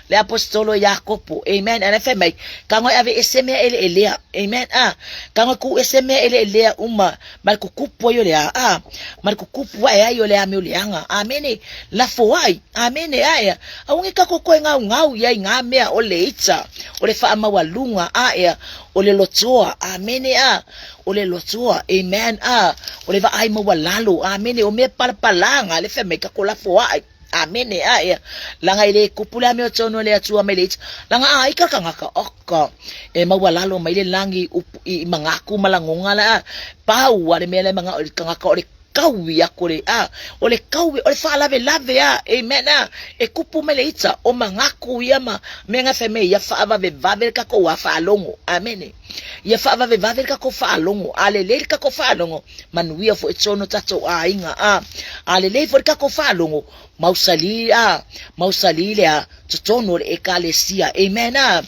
le aposetolo Iakopo, amen, ana fai mai, ka ngoi ave ese mea ele elea, amen, a, ka ngoi ku ese mea ele elea uma, ma le kukupu ai o le a, a, ma le kukupu ae ai o le ame o le aga, amene, lafo ai, amene, ae, aua ne ka kokoe ngau ngau ia i ngā mea o le ita, o le whaamaualunga, ae, o le lotoa, amene, a, o le lotoa, amen, a, o le vaai maualalo, amene, o mea palapalanga, le fai mai ka ko lafo ai. Amene, a ia. Langa i le kupu le amio tonu le Atua mai le ita. Langa a ika kangaka, oka. E maualalo mai le langi upu i mangaku malangonga la. Pau a le mea le manga o le kangaka o le kaui aku le a. O le kaui, o le whaalave lave a. Amen a. E kupu mai le ita, o mangaku ia ma mea nga whai me ia whaavave vave le kako a whaalongo. Amene. Ia whaavave vave le kako whaalongo. A le le le kako whaalongo. Manuia foi tonu tatou aiga a a lelei foi le tatou faalogo mausali a mausali le a totonu o le ekalesia. Amen a.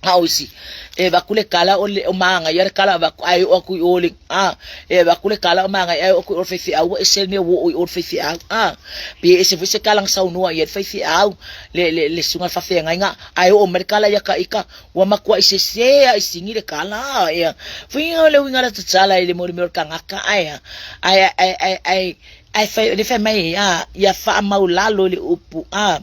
A o isi e vaku le kala o le o maga ia le kala vaku ai o aku i o le a e vaku le kala o maga ai o aku i o le faifeau ua ese le mea ua oo i o le faifeau a pe ese foi se kala na saunoa i ai le faifeau le le le susuga i le faafeagaiga ae oo mai le kala ia ka ika Ua makuaʻi sesē a i sigi le kala, ea. Fuiga o le uiga la tatala i le mo le mea o le kangaka, ae a, ae, ae, ae, ae, ae fai, le fai mai, a, ia whaamau lalo i le upu, a,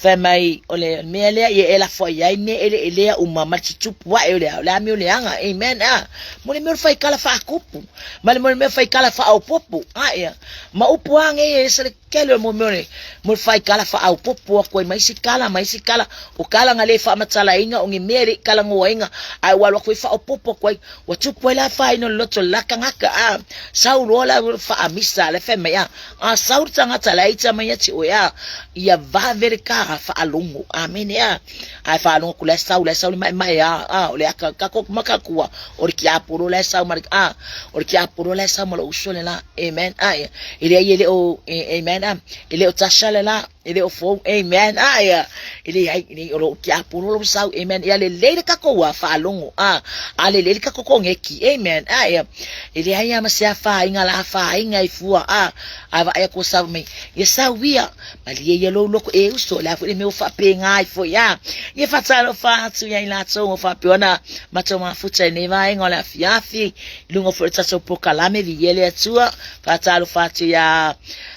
fai mai, o le mea lea, ia e lafo ai ai mea eleelea uma ma le tutupu ae o le a, o le amio leaga, amen, a, mo le mea o le faikala faakupu, ma le mo le mea o le faikala faaopopo, a, ea, ma upu a ngei e ese le Kele o mo mea o le mo le faikala faaopopo aku ai ma isi kala ma isi kala, o kala nga le faamatalaina o ni mea e le i kalagoaina, ae ua alu aku ai faaopopo aku ai, ua tupu ai le afaina o le loto o le la tagata, a sau loa la faamisa le fai mai, a, a sau le tagata la ita mai ia te oe, a, ia vave le ka faalogo, amene, a, ae faalogo aku la e sau, la e sau le maemae, a, a, o le aka kako makatua, o le tiapolo la e sau ma le, a, o le tiapolo la e sau ma lou uso le la. Amen. A ia. E leai e le o, amen. A, e le o Tasha le la, e le o fou. Amen. A ia. E leai, e leai, o lou tiapolo lou sau. Amen. Ia lelei le kakou a faalogo. A, a lelei le kakou kongeki. Amen. A ia. E leai a ma se afaina la afaina i fua. A, a vaai aku o sau mai. Ia sau ia. Malie ia lou loko e uso, o le a foi le mea ua faapena ai foi a. Ia faatalofa atu ia i latou o faapea ona matou mafuta i lenei vaega o le afiafi, i luga foi o le tatou polokalame, viia le Atua. Faatalofa atu ia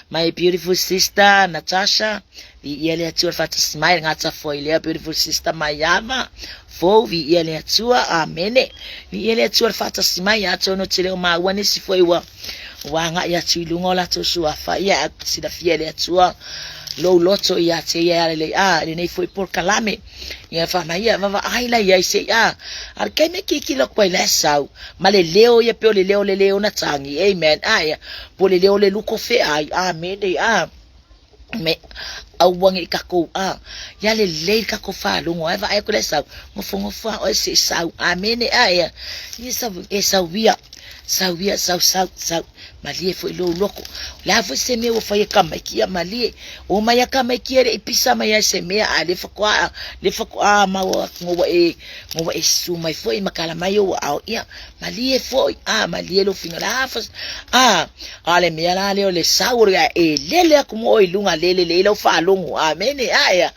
my beautiful sister Natasha, viia le Atua le faatasi mai, le gata foi lea beautiful sister Maiava, fou, viia le Atua, amene. Viia le Atua le faatasi mai, atonu e te le o maua nisi foi ua Ua agai atu i luga o latou suafa, ia e silafia e le Atua lou loto ia te ia e alelei a, lenei foi polokalame. Ia wha mai ia vavaai la ia i se a. A le kaime ki ki loko ai la sau. Ma le leo ia pe o le leo le leo na tangi. Amen. A ia. Po le leo le luko fe ai. Amen. A. Me aua ne i kakou a. Ia lelei le kakou faalogo ae vaai atu le sau, nofonofo a oe se i sau. Amene a ia. Ia sau e sau ia. Sau ia sau sau sau. Malie foi lou loko. O le a foi se mea ua fai e Kamaiki ia malie. O mai a Kamaiki e le i pisa mai ai se mea a le faatoa le faatoa maua atu ua e ua e susu mai foi ma kala mai ou aao ia. Malie foi, a, malie lou finagalo, a, fa, a, a le mea la lea o le sau o le e lele aku mo oe i luga, lele lelei lau faalogo, amene, a, ea,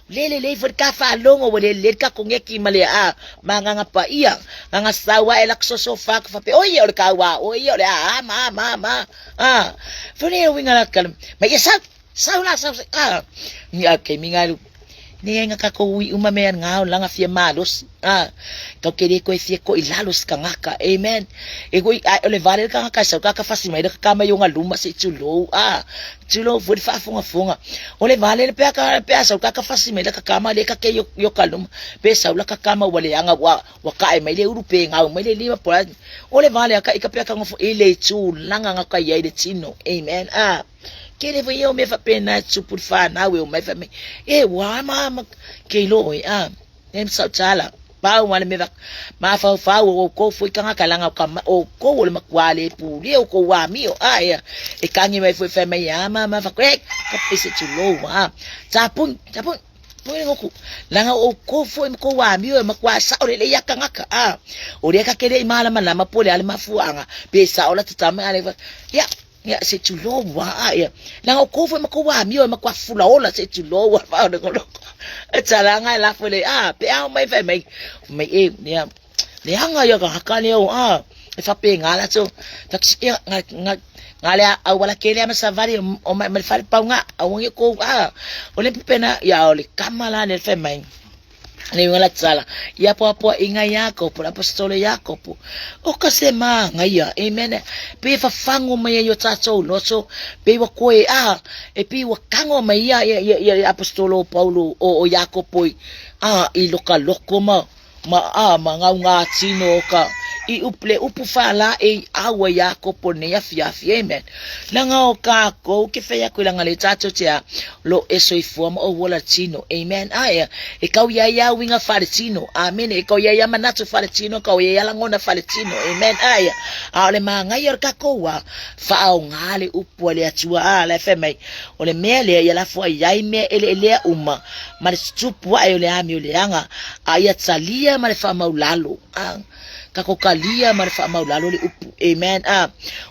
lele lelei foi le ta faalogo, ua lele lelei le ta koneki ma le, a, ma agaga paia, agaga sau ae lak sosofa aku faapea, oi ia o le kauā oe ia o le a, a, ma, ma, ma, a, foi lea uiga la kala, ma ia sau, sau la, sau, a, ni a ke minga lu, nei ai nga kakou ui uma mea nga o langa fia malosi, a, kau ke le koe fia ko i lalo se kangaka, amen, e koi, a, o le vale le kangaka e sau kaka fasi mai le kaka mai o nga luma se tulou, a, tulou foi le faafogafoga, o le vale le pea ka, pea sau kaka fasi mai le kaka ma le kake yo, yo ka luma, pe sau la kaka ma ua leaga ua, ua kae mai le ulu pe gau mai le lima po o le vale a ka ika pea ka ngofo i le tulaga nga ka iai le tino, amen, a. Kele foi ia o mea faapena e tupu le fanau e omai fai mai, e ua ama ama ke iloa oe, a, e msau tala. Pau ma le mea mafaufau o oukou foi tagata leaga o ka oukou o le matua le pulia oukou amio a ia e kagi mai foi fai mai a ma ma fa e ka pese tulou a tapuni tapuni puni le goku leaga o oukou foi ma kou amio e matua sao lelei ia tagata a o lea ka ke le i malamalama po o le a le mafuaaga pe sao la tatama a le ia Ia, se tulou ua a ia. Leaga o kou foi ma kou amio e matua fulaola se tulou ua faaologologo. E talanga e lafo le a, pe ao mai fai mai. Mai e, ia, leaga ia ka haka leo a, e faapena latou. Fai ia, nga, nga, nga le auala kele a ma savali o mai ma le fale pauga, aua ne i kou a. O le pupena, ia o le kama la lea fai mai. Le uiga la tala, ia poapoaʻiga Iakopo, le aposetolo Iakopo, o ka se māgaia, amen, pei e fafago mai ai o tātou loto, pei ua koe a, e pei ua kago mai ia, ia, ia, ia le aposetolo o Paulo, o, o Iakopo i, a, i loka loko ma, ma, a, ma gaugātino o ka, i upu, le upu faalae i aua Iakopo nei afiafi, amen. Leaga o kākou ke fai aku leaga le tātou te a lo e soifua ma o ola tino, amen. Ae, e kau ia ia uiga faletino, amen. E kau ia ia manatu faletino, kau ia ia lagona faletino, amen. Ae, a o le māgaia o le kākou a whaaoga le upu a le Atua a la e fai mai, o le mea lea ia lafo ai ai mea eleelea uma ma le tutupu ae o le amio leaga, a ia talia ma le faamaulalo. A, Kako kalia ma le faamaulalo le upu. Amen. A,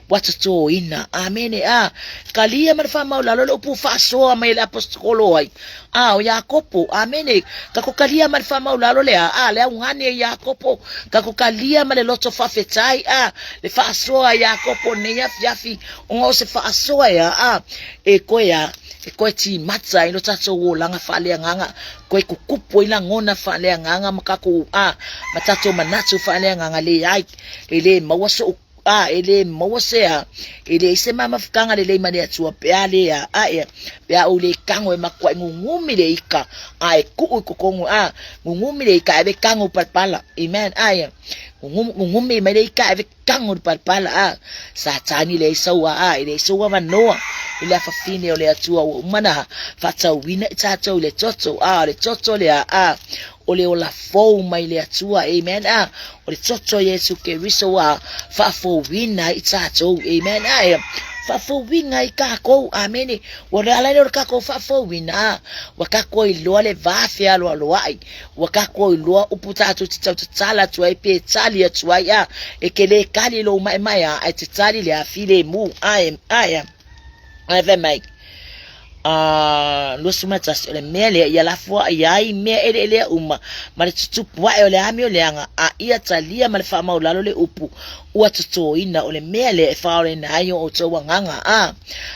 ua totoina. Amene. A, kalia ma le faamaulalo le upu faasoa mai le apostolo ai. A, o Iakopo. Amene. Kako kalia ma le faamaulalo le a, a, le augane e Iakopo. Kako kalia ma le loto faafetai. A, le faasoa a Iakopo nei afiafi. Ona o se faasoa ea. A, e koe a, e koe timata i lo tatou olaga faaleagaga. Koe kukupu ai lagona faaleagaga ma kakou a ma tatou manatu faaleagaga leai e le maua soʻu a e le maua se a e leai se mamafutaga lelei ma le Atua pe a le a a ea pe a ou le kago e makuaʻi gugumi le ika a e kuʻu i totonu a gugumi le ika ae ave kago palapala amen a ea gugumi mai le ika ae ave Kago le palapala a Satani leai sau a e leai sou avanoa i le afafine o le Atua ua uma na faatauina i tatou i le toto a o le toto lea a o le ola fou mai le Atua amen a o le toto o Iesu Keriso ua faafouina ai i tatou amen a e faafouina ai kākou amene ua le ala lea o le kākou faafouina a ua kākou iloa le va fealoaloai Ua kākou iloa upu tātou te tau tatala atu ai pe tali atu ai a e ke lē kali lou maemae a e te tali le a filemu ae ae ae fai mai a 21 o le mea lea ia lafo ai ai mea eleelea uma ma le tutupu ae o le amio leaga a ia talia ma le faamaulalo le upu ua totoina o le mea lea e faaolaina ai o outou agaga a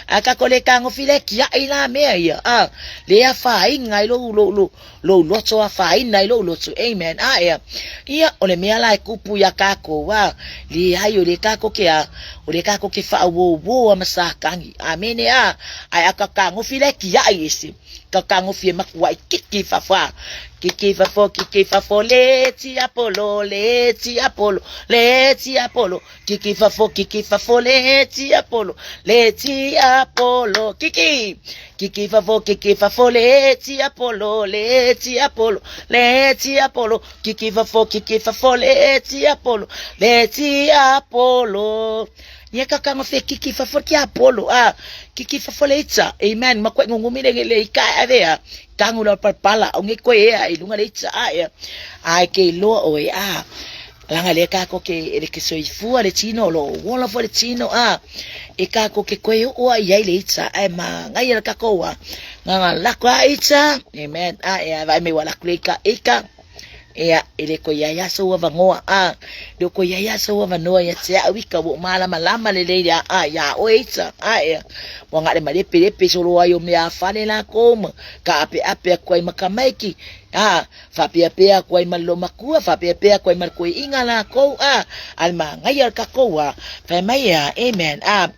a kākou le kagofi le kiaʻi la mea ia a le afaina ai lou lou lou lou loto afaina i lou loto amen a ea ia o le mea la e kupu iā kākou a leai o lea kākou ke a o lea kākou ke faauouo a ma Satani amene a ae a ka kagofi la e kiaʻi ese ka kagofi e makuaʻi kiki fafo kiki fafo kiki fafo le tiapolo le tiapolo le tiapolo Kiki fafo, kiki fafo, le tiapolo, le tiapolo, kiki. Kiki fafo, kiki fafo, le tiapolo, le tiapolo, le tiapolo, kiki fafo, kiki fafo, le tiapolo, le tiapolo. Ia ka kanga fe kiki fafo ki apolo a kiki fafo le itsa amen ma koe ngungumi le le ika e ave a kangu la palpala o nge koe ea i lunga le itsa a ea a e ke iloa oe a Leaga lea kākou ke e le ke soifua le tino o lo o ola foi le tino a e kākou ke koe o'o ai i ai le ita ae māgaia le kākou a nganga lako a ita amen a e a vaai mai ua lako le ika ika ia e le koe iai a sou avanoa a le koe iai a sou avanoa ia te a'u ika ua ou malamalama lelei a a iā oe ita a ea ua gaʻale malepelepe solo ai o mea a fale lākou ma kaapeape aku ai ma ka maiki a Faapeapea aku ai ma le loomatua, faapeapea aku ai ma le koeʻiga lākou, a, a le māgaia o le kākou a, fai mai a, amen, a,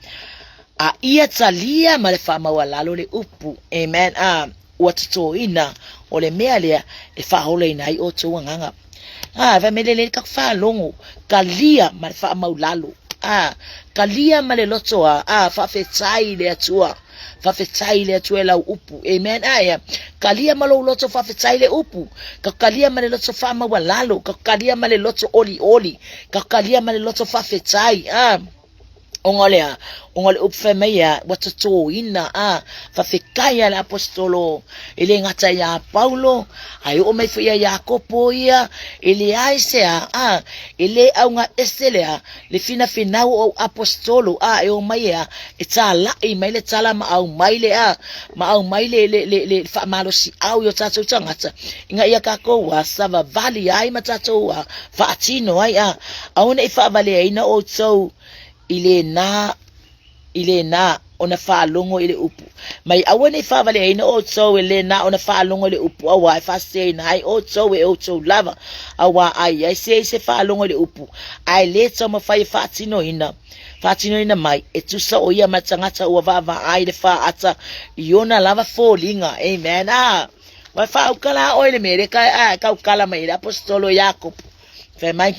a ia talia ma le faamaualalo le upu, amen, a, ua totoina o le mea lea e faaolaina ai outou agaga. A, fai mai lelei ka faalogo, talia ma le faamaulalo, a, talia ma le loto a, a, faafetai i le Atua. Faafetai i le Atua i lau upu. Amen. Ae, kalia ma lou loto faafetai le upu. Ka kalia ma le loto faamaualalo. Ka kalia ma le loto olioli. Ka kalia ma le loto faafetai. Ah. Ona o le a? Ona o le upu fai mai a, ua totōina, a, faafetai a le aposetolo, e le gata iā Paulo, ae oo mai foi ia Iakopo ia, e leai se a, a, e le augaese le a, le finafinau o au aposetolo, a, e omai e a, e tāla'i mai le tala ma aumai le a, ma aumai le, le, le, le faamalosiau i o tātou tagata, ina ia kākou a, savavali ai ma tātou a, faatino ai, a, aua ne i faavaleaina outou i lena i lena ona faalogo i le upu. Mai aua ne i faavaleaina outou e lena ona faalogo i le upu, auā e faaseseina ai outou e outou lava, auā a i ai se isi e faalogo i le upu, ae le taumafai e faatinoina, faatinoina mai, e tusa o ia ma le tagata ua vaavaai i le faata i ona lava foliga. Amen. Ah! Ua faaukala oe i le mea lea ka, ah, kaukala mai e le aposetolo Iakopo. Fai mai,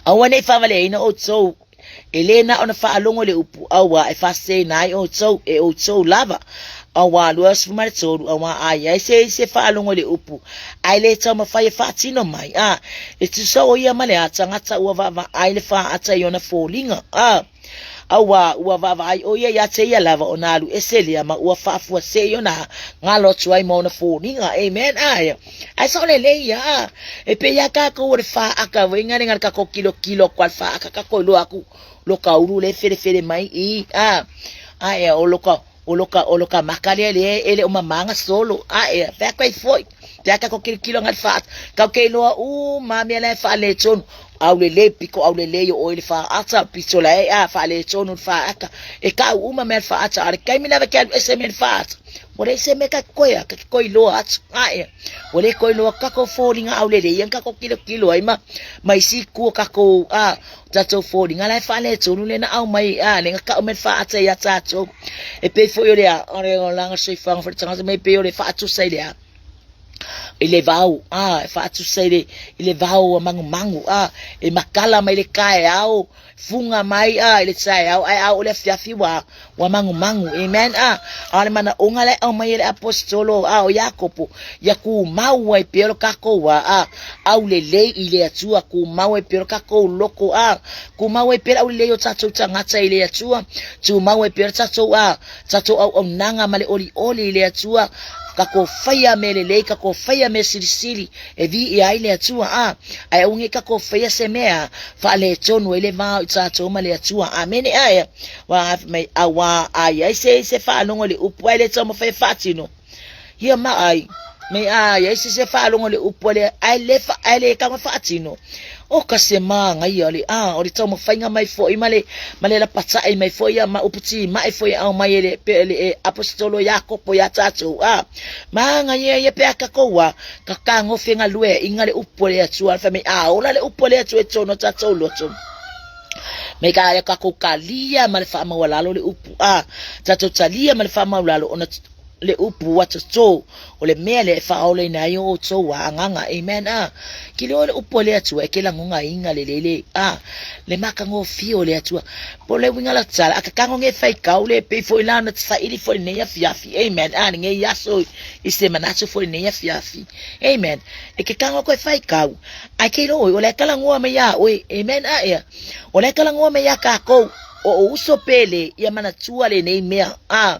Aua ne i faavaleaina outou, e le na ona faalogo i le upu, auā e faaseseina ai outou, e outou lava. Auā 23, auā a i ai se isi e faalogo i le upu, ae le taumafai e faatino mai, ā, e tusa o ia ma le a tagata ua vaavaai le faata i ona foliga, ā, Auā, ua vaavaai ʻo ia iā te ia lava ona alu ese lea ma ua faafuasei ona galo atu ai ma ona foliga. Amen. Ae, ae sao lelei ia, a. E pei lava kākou o le fāʻaka uiga le kākou kilokilo aku a le fāʻaka kākou iloa aku lo ka ulu lea e felefele mai i, a. Ae, o lo ka, o lo ka, o lo ka maka lea lea e le o mamā gasolo. Ae, fea kai foi. Fea kākou kilokilo anga le fāʻaka. Kau ke iloa uma mea la e faaletonu. Aulelei, piko aulelei o oe i le fāata, pito la e a, faaletonu le fāaka. E kau uma mea le fāata, a le taimi lava ke alu ese mea le fāata. Ua leai se mea ka koe a, ka koe loa atu. Ae, ua le koe loa kako foliga aulelei ia kako kilokilo ai ma, ma isi kua kako, a, tātou foliga la e faaletonu le na au mai, a, le nga kau mea le fāata ia tātou. E pei foi o le a, o le olaga soifuaga foi le tagata mai pei o le faatusa i le a. i le vao, a, e faatusa i le, i le vao a mangumangu, a, e makala mai le kaeao, fuga mai, a, i le taeao, ae ao o le afiafi ua, ua mangumangu, amen, a, a o le manaʻoga la e aumai e le aposetolo, a, o Iakopo, ia kumau ai pea lo kākou wā, a, aulelei i le Atua, kumau ai pea lo kākou loko, a, kumau ai pea le aulelei o tātou tagata i le Atua, tumau ai pea lo tātou, a, Tatou auaunaga ma le olioli i le Atua, ka ko whaia me lelei, ka ko whaia me silisili, e viia ai le Atua, a, ae aua nei ka ko whaia se mea, faaletonu ai le va o i tatou ma le Atua. Amene. Ae, wa, mai, a wā ai ai se se faalogo i le upu ae le taumafai e faatino. Ia ma ai, mai a ai se se faalogo i le upu ae le, ae le, ae le kaga faatino. O ka se māngaia o le, a, o le taumafaiga mai foi ma le, ma le lapataʻi mai foi ia ma upu timai foi e aumai e le, pe, le e aposetolo Iakopo iā tātou, a, māngaia ia pe a kakou a, ka kagofe galueaiga le upu a le Atua, fai mai, a ola le upu a le Atua i totonu o tātou loto. Me ka ia kakou kalia ma le faamaualalo le upu, a, tātou talia ma le faamaualalo ona le upu ua totō, o le mea lea e faaolaina ai o outou a agaga. Amen. A, ki le o le upu a le Atua e ke lagogaina le lele, a, le makagofie o le Atua. Po le uiga la tala, a ka kago nge fai kau le pei foi la na saili foi lenei afiafi. Amen. A, lenei aso i se manatu foi lenei afiafi. Amen. E ke kago koe fai kau, ae ke iloa oe, o le kalagoa mai iā oe. Amen. A, ea. O le kalagoa mai iā kākou, o o uso pele ia manatua lenei mea. A,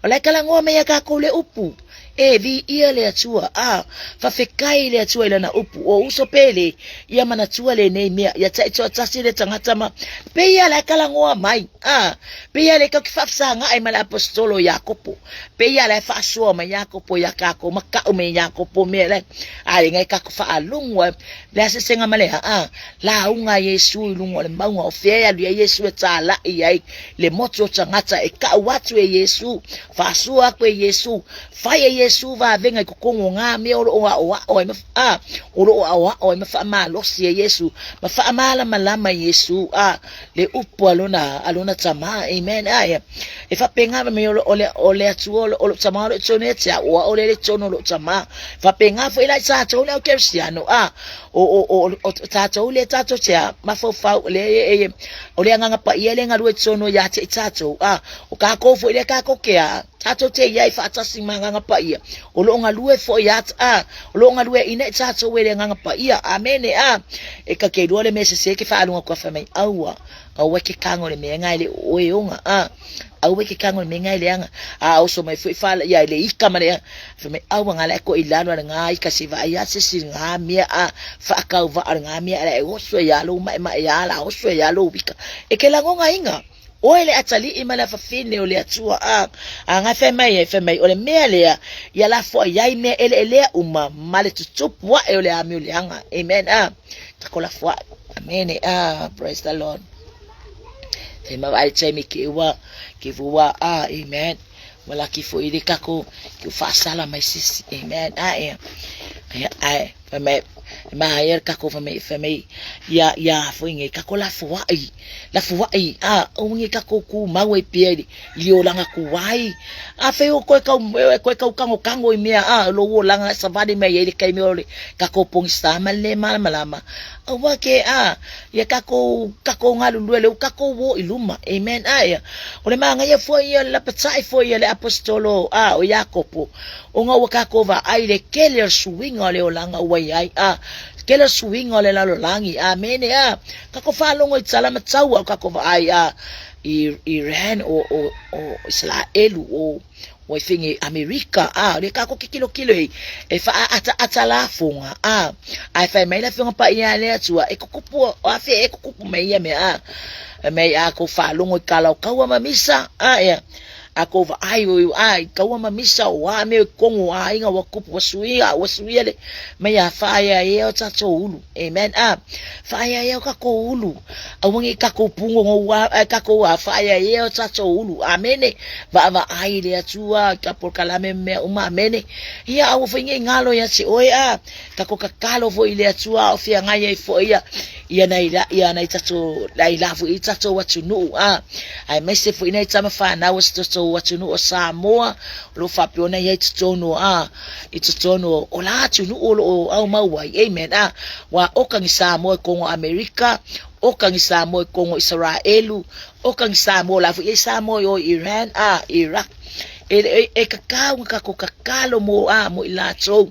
O le kalagoa mai a kākou le upu, E viia le Atua, a, fawhekai le Atua i lana upu, o uso pele, ia manatua lenei mea, ia taitoatasi le tagata ma, peia la kalagoa mai, a, peia le kau ki faafesagaʻi ma le aposetolo Iakopo, peia la e faasoa mai Iakopo iā kākou ma kaʻu me Iakopo mea la, a le ngai kākou faalogo ai, le asesega ma le aa, lauga a Iesu i luga o le mauga o fea e alu i ai Iesu e tālaʻi ai le motu o tagata e kau atu e Iesu, faasoa aku e Iesu, fai e Iesu vavega i totonu o ngā mea o loo aʻoaʻo ai ma a o loo aʻoaʻo ai ma faamalosi e Iesu ma faamalamalama e Iesu a le upu a lona a lona Tama. Amen. A e faapena mai o le o le Atua o lou Tama o loo i totonu ia te au o au lea i totonu o lou Tama. Faapena foi la i tatou le au kerisiano a o o o o tatou lea tatou te mafaufau lea e o le Agaga Paia lea e galue i totonu ia te i tatou a o kakou foi lea kakou ke a tatou te iai faatasi ma Agaga Paia o loo galue foi ia a o loo galueaina i tatou e le Agaga Paia. Amene. A e ka ke lua le mea sese ke faalunga kua fai mai aua aua ke kago le mea ngai le oe onga a aua ke kago le mea ngai le anga a oso mai foi fa ia le ika ma le fai mai aua ngala ko i lalo le ngā ika se vai a se si ngā mea a whaakau va le ngā mea e oso ia lo mai mai ia la oso ia lo wika e ke langonga inga Oe le atalii ma le afafine o le Atua a a nga fai mai ai fai mai o le mea lea ia lafo ai ai mea eleelea uma ma le tutupu ae o le amio leaga. Amen. A tako lafo ae. Amen. A praise the Lord. Fai ma ai taimi ke ua ke vua a amen. Wala ki fo i le kako ki whaasala mai sisi. Amen. A e. Ai fai mai ma ia kako fai mai fai mai ia ia fo inge kako lafo ai. Lafo ai a o nge kako ku mau ai pia i le olanga ku ai. A fai o koe kau koe kau kango kango i mea a lo o langa savali mai ai le kaimi o le kako pongisa ma le malamalama. Aua ke a ia kako kako galulue le kako wo i luma. Amen. A ia o le magaia foi ia le lapatai foi ia le aposetolo a o Iakopo ona ua kakou vaai le kele o le suiga o le olaga ua iai a kele o le suiga o le lalolagi. Amene. A kakou faalogo i tala ma taua o kakou vaai a i Iran o o o Isaraelu o ua i fege Amerika a le kakou kilokilo e e faaataata lafoga a ae fai mai le Afioga Paia a le Atua e kukupu o afe e kukupu mai ia mea a fai mai a kou faalogo i kala o kaua ma misa a ia a kou vaai o a i kaua ma misa o a mea i kongo a aiga ua kupu ua suia ua suia le mai a faaeaea o tatou ulu. Amen. A faaeaea o kakou ulu aua nei kakou pugogo ua ae kakou a faaeaea o tatou ulu. Amene. Vaavaai i le Atua ka polokalame ma mea uma. Amene. Ia aua foi nei galo ia te oe a kakou kakalo foi i le Atua o feagai ai foi ia ia nai la ia nai tatou nai la foi i tatou atunuu a aemaise foi nai tama fanau o se tatou atunuu o Samoa o lo o faapea ona i ai totonu a i totonu o la atunuu o lo o aumau ai. Amen. A wa oka ni Samoa i kongo Amerika, oka ni Samoa i kongo Isaraelu, oka ni Samoa la foi i Samoa i o Iran a Iraq. E, e, e kakau nga kako kakalo mo a mo i latou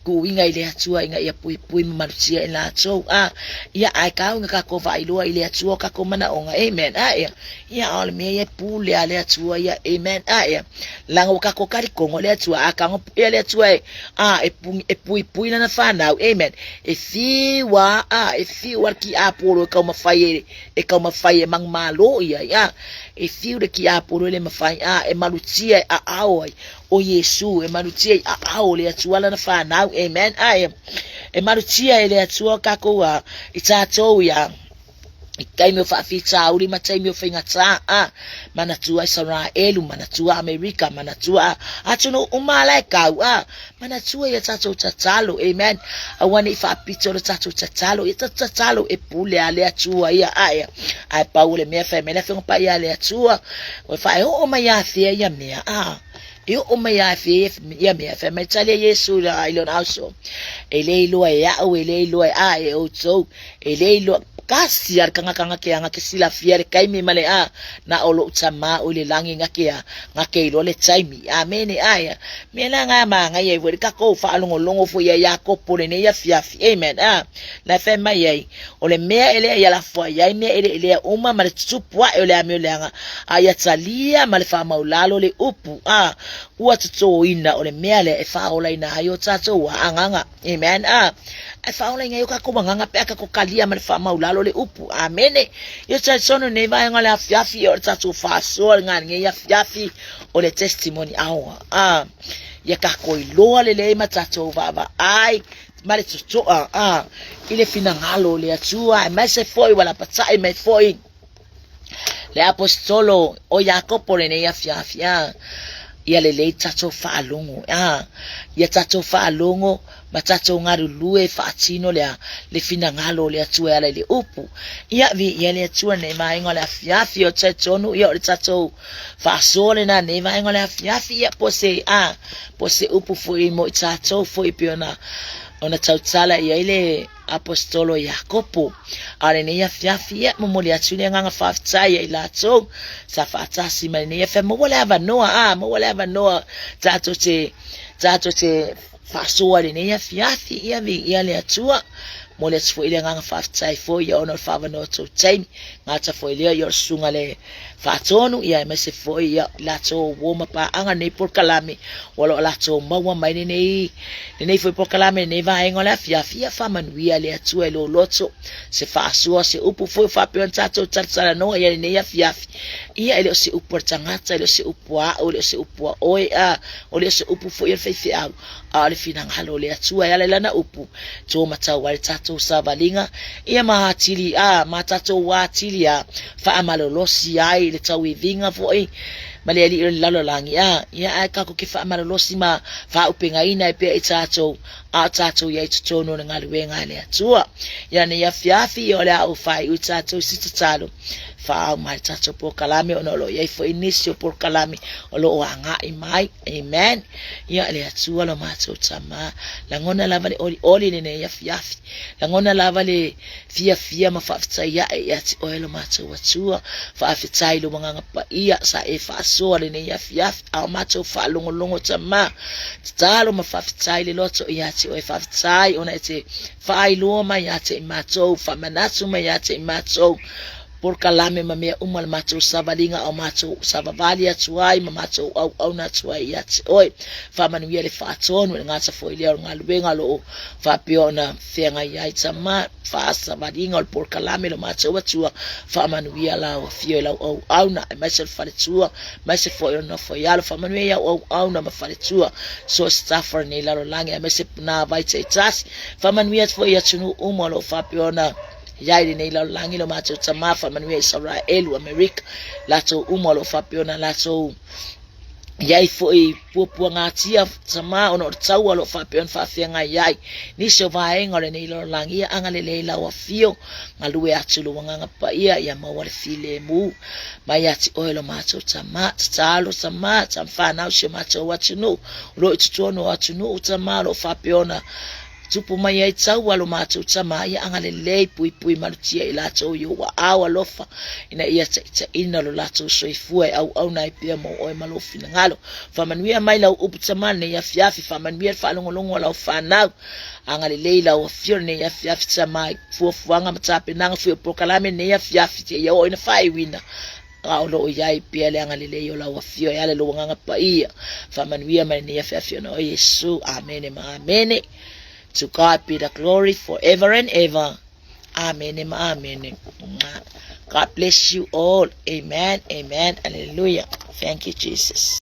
kuiga i le Atua ina ia puipui ma malutia i latou a ia ae kau nga kako vaailoa i le Atua o kako manaoga. Amen. A ia ia a o le mea ia e pule a le Atua ia. Amen. A ia Laga ua kako kali kongo le Atua, a kango pea le Atua e, a, e, pu, e puipui lana fanau. Amen. E fiu a, a, e fiu a le ki apolo e kaumawhai e, e kaumawhai e mangmalo ia, a, e fiu le ki apolo e le mawhai, a, e malutia e aao ai, o Iesu, e malutia i aao le Atua lana fanau. Amen. A, e, e malutia e le Atua kakou a, i tatou ia, I taimi o faafitauli ma taimi o faigata, a, manatua Isaraelu, manatua Amerika, manatua atunuu uma la e kau, a, manatua ia tatou tatalo, amen. Aua nei faapito le tatou tatalo, ia tatou tatalo e pule a le Atua ia, a, ia. Ae pau o le mea fai mai le Afioga Paia a le Atua, ua faeoo mai ia fea ia mea, a, e oo mai ia fea ia mea, fai mai tali a Iesu i lona auso, e le iloa e au, e le iloa e a e outou, E le iloa kasi a le kangaka nga ke a nga ke silafia le taimi ma le a na o lou Tama o i le lagi nga ke a nga ke iloa le taimi. Amene. Ae a mea la nga magai ai foi le kakou faalogologo foi ia Iakopo lenei afiafi. Amen. A na e fai mai ai o le mea e lea ia lafo ai ai mea eleelea uma ma le tutupu ae o le amio leaga a ia talia ma le faamaulalo le upu a ua totoina o le mea lea e faaolaina ai o tatou agaga. Amen. A, e faaolaina ai o kakou agaga pe a kakou kalia ma le faamaulalo le upu. Amene. Ia talitonu nei vaega o le afiafi o le tatou faasoa le galengei afiafi o le testimony hour. A, ia kakou iloa lelei ma tatou vaavaai ma le totoa a i le finagalo o le Atua aemaise foi ua lapatai mai foi le aposetolo o Iakopo lenei afiafi. A, Ia lelei tatou faalogo, a, ia tatou faalogo ma tatou galulue e faatino le a, le finagalo o le Atua e ala i le upu. Ia, viia le Atua nei vaega o le afiafi, o talitonu, ia o le tatou faasoa lena nei vaega o le afiafi, ia po se, a, po se upu foi mo i tatou foi pei ona, ona tautala i ai le Aposetolo Iakopo. A o lenei afiafi, ia, momoli atu le agaga faafetai ia i latou sa faatasi mai lenei afiafi. Maua le avanoa, a, maua le avanoa tatou te, tatou te faasoa i lenei afiafi, ia, viia le Atua. Momoli atu foi le agaga faafetai foi ia ona o le faaavanoa tou taimi. Gata foi lea ia o le susuga le faatonu, ia aemaise foi ia latou uo ma paaga lenei polokalame ua lo latou maua mai lenei lenei foi polokalame lenei vaega o le afiafi. Ia faamanuia le Atua i lou loto, se faasoa, se upu foi faapea ona tatou talatalanoa ia lenei afiafi. Ia e le o se upu a le tagata, e le o se upu a au, e le o se upu a oe, a o le o se upu foi a le faifeau, a o le finagalo o le Atua e ala i lana upu, to matau ai le tatou savaliga, ia ma atili a, ma tatou atili a, faamalolosi ai le tauiviga foi ma le alii o le lalolagi a, ia ae tatou ke faamalolosi ma faaupegaina ai pea i tatou, a o tatou i ai totonu o le galuega a le Atua. Ia nei afiafi, ia o le a ou faaiu i tatou i se tatalo, faaau mai le tatou polokalame ona o lo o i ai foi nisi o polokalame o lo o agai mai. Amen. Ia le Atua lo matou Tama, lagona lava le olioli lenei afiafi, lagona lava le fiafia ma faafetai ae ia te oe lo matou Atua. Faafetai lo agaga paia sa e faasoa lenei afiafi, a o matou faalogologo Tama, tatalo ma faafetai le loto ia te oe. Faafetai ona e te faailoa mai ia te i matou, faamanatu mai ia te i matou polokalame ma mea uma le matou savaliga ao matou savavali atu ai ma matou auauna atu ai ia te oe. Faamanuia le faatonu e le gata foi lea o le galuega o lo o faapea ona feagai ai Tama, faasavaliga o le polokalame lo matou Atua. Faamanuia lau afio i lau auauna, aemaise o le faletua, aemaise foi o le nofo i alo. Faamanuia i au auauna ma faletua, so staff o lenei lalolagi, aemaise nā vai taitasi. Faamanuia foi i atunuu uma o lo o faapea ona i ai lenei lalolagi lo matou Tama. Faamanuia Isaraelu, Amerika, latou uma o lo o faapea ona latou i ai foi puapuagatia Tama ona o le taua o lo o faapea ona faafeagai ai nisi o vaega o lenei lalolagi. Ia agalelei lau afio, galue atu lou agaga paia, ia maua le filemu mai ia te oe lo matou Tama. Tatalo Tama, tamafanau si o matou atunuu o lo o i totonu o atunuu Tama o lo o faapea ona tupu mai ai taua lo matou Tama, ia agalelei, puipui malutia i latou i ou aao alofa, ina ia taitaiina lo latou soifua e auauna ai pea mo oe ma lou finagalo. Faamanuia mai lau upu Tama lenei afiafi, faamanuia le faalogologo a lau fanau, agalelei lau afio lenei afiafi Tama i fuafuaga ma tapenaga foi o polokalame lenei afiafi, seia oo ina faaiuina, a o lo o i ai pea le agalelei o lau afio e ala i lou agaga paia. Faamanuia mai lenei afiafi ona o Iesu. Amene ma amene. To God be the glory forever and ever. Amene ma amene. God bless you all. Amen. Amen. Hallelujah. Thank you, Jesus.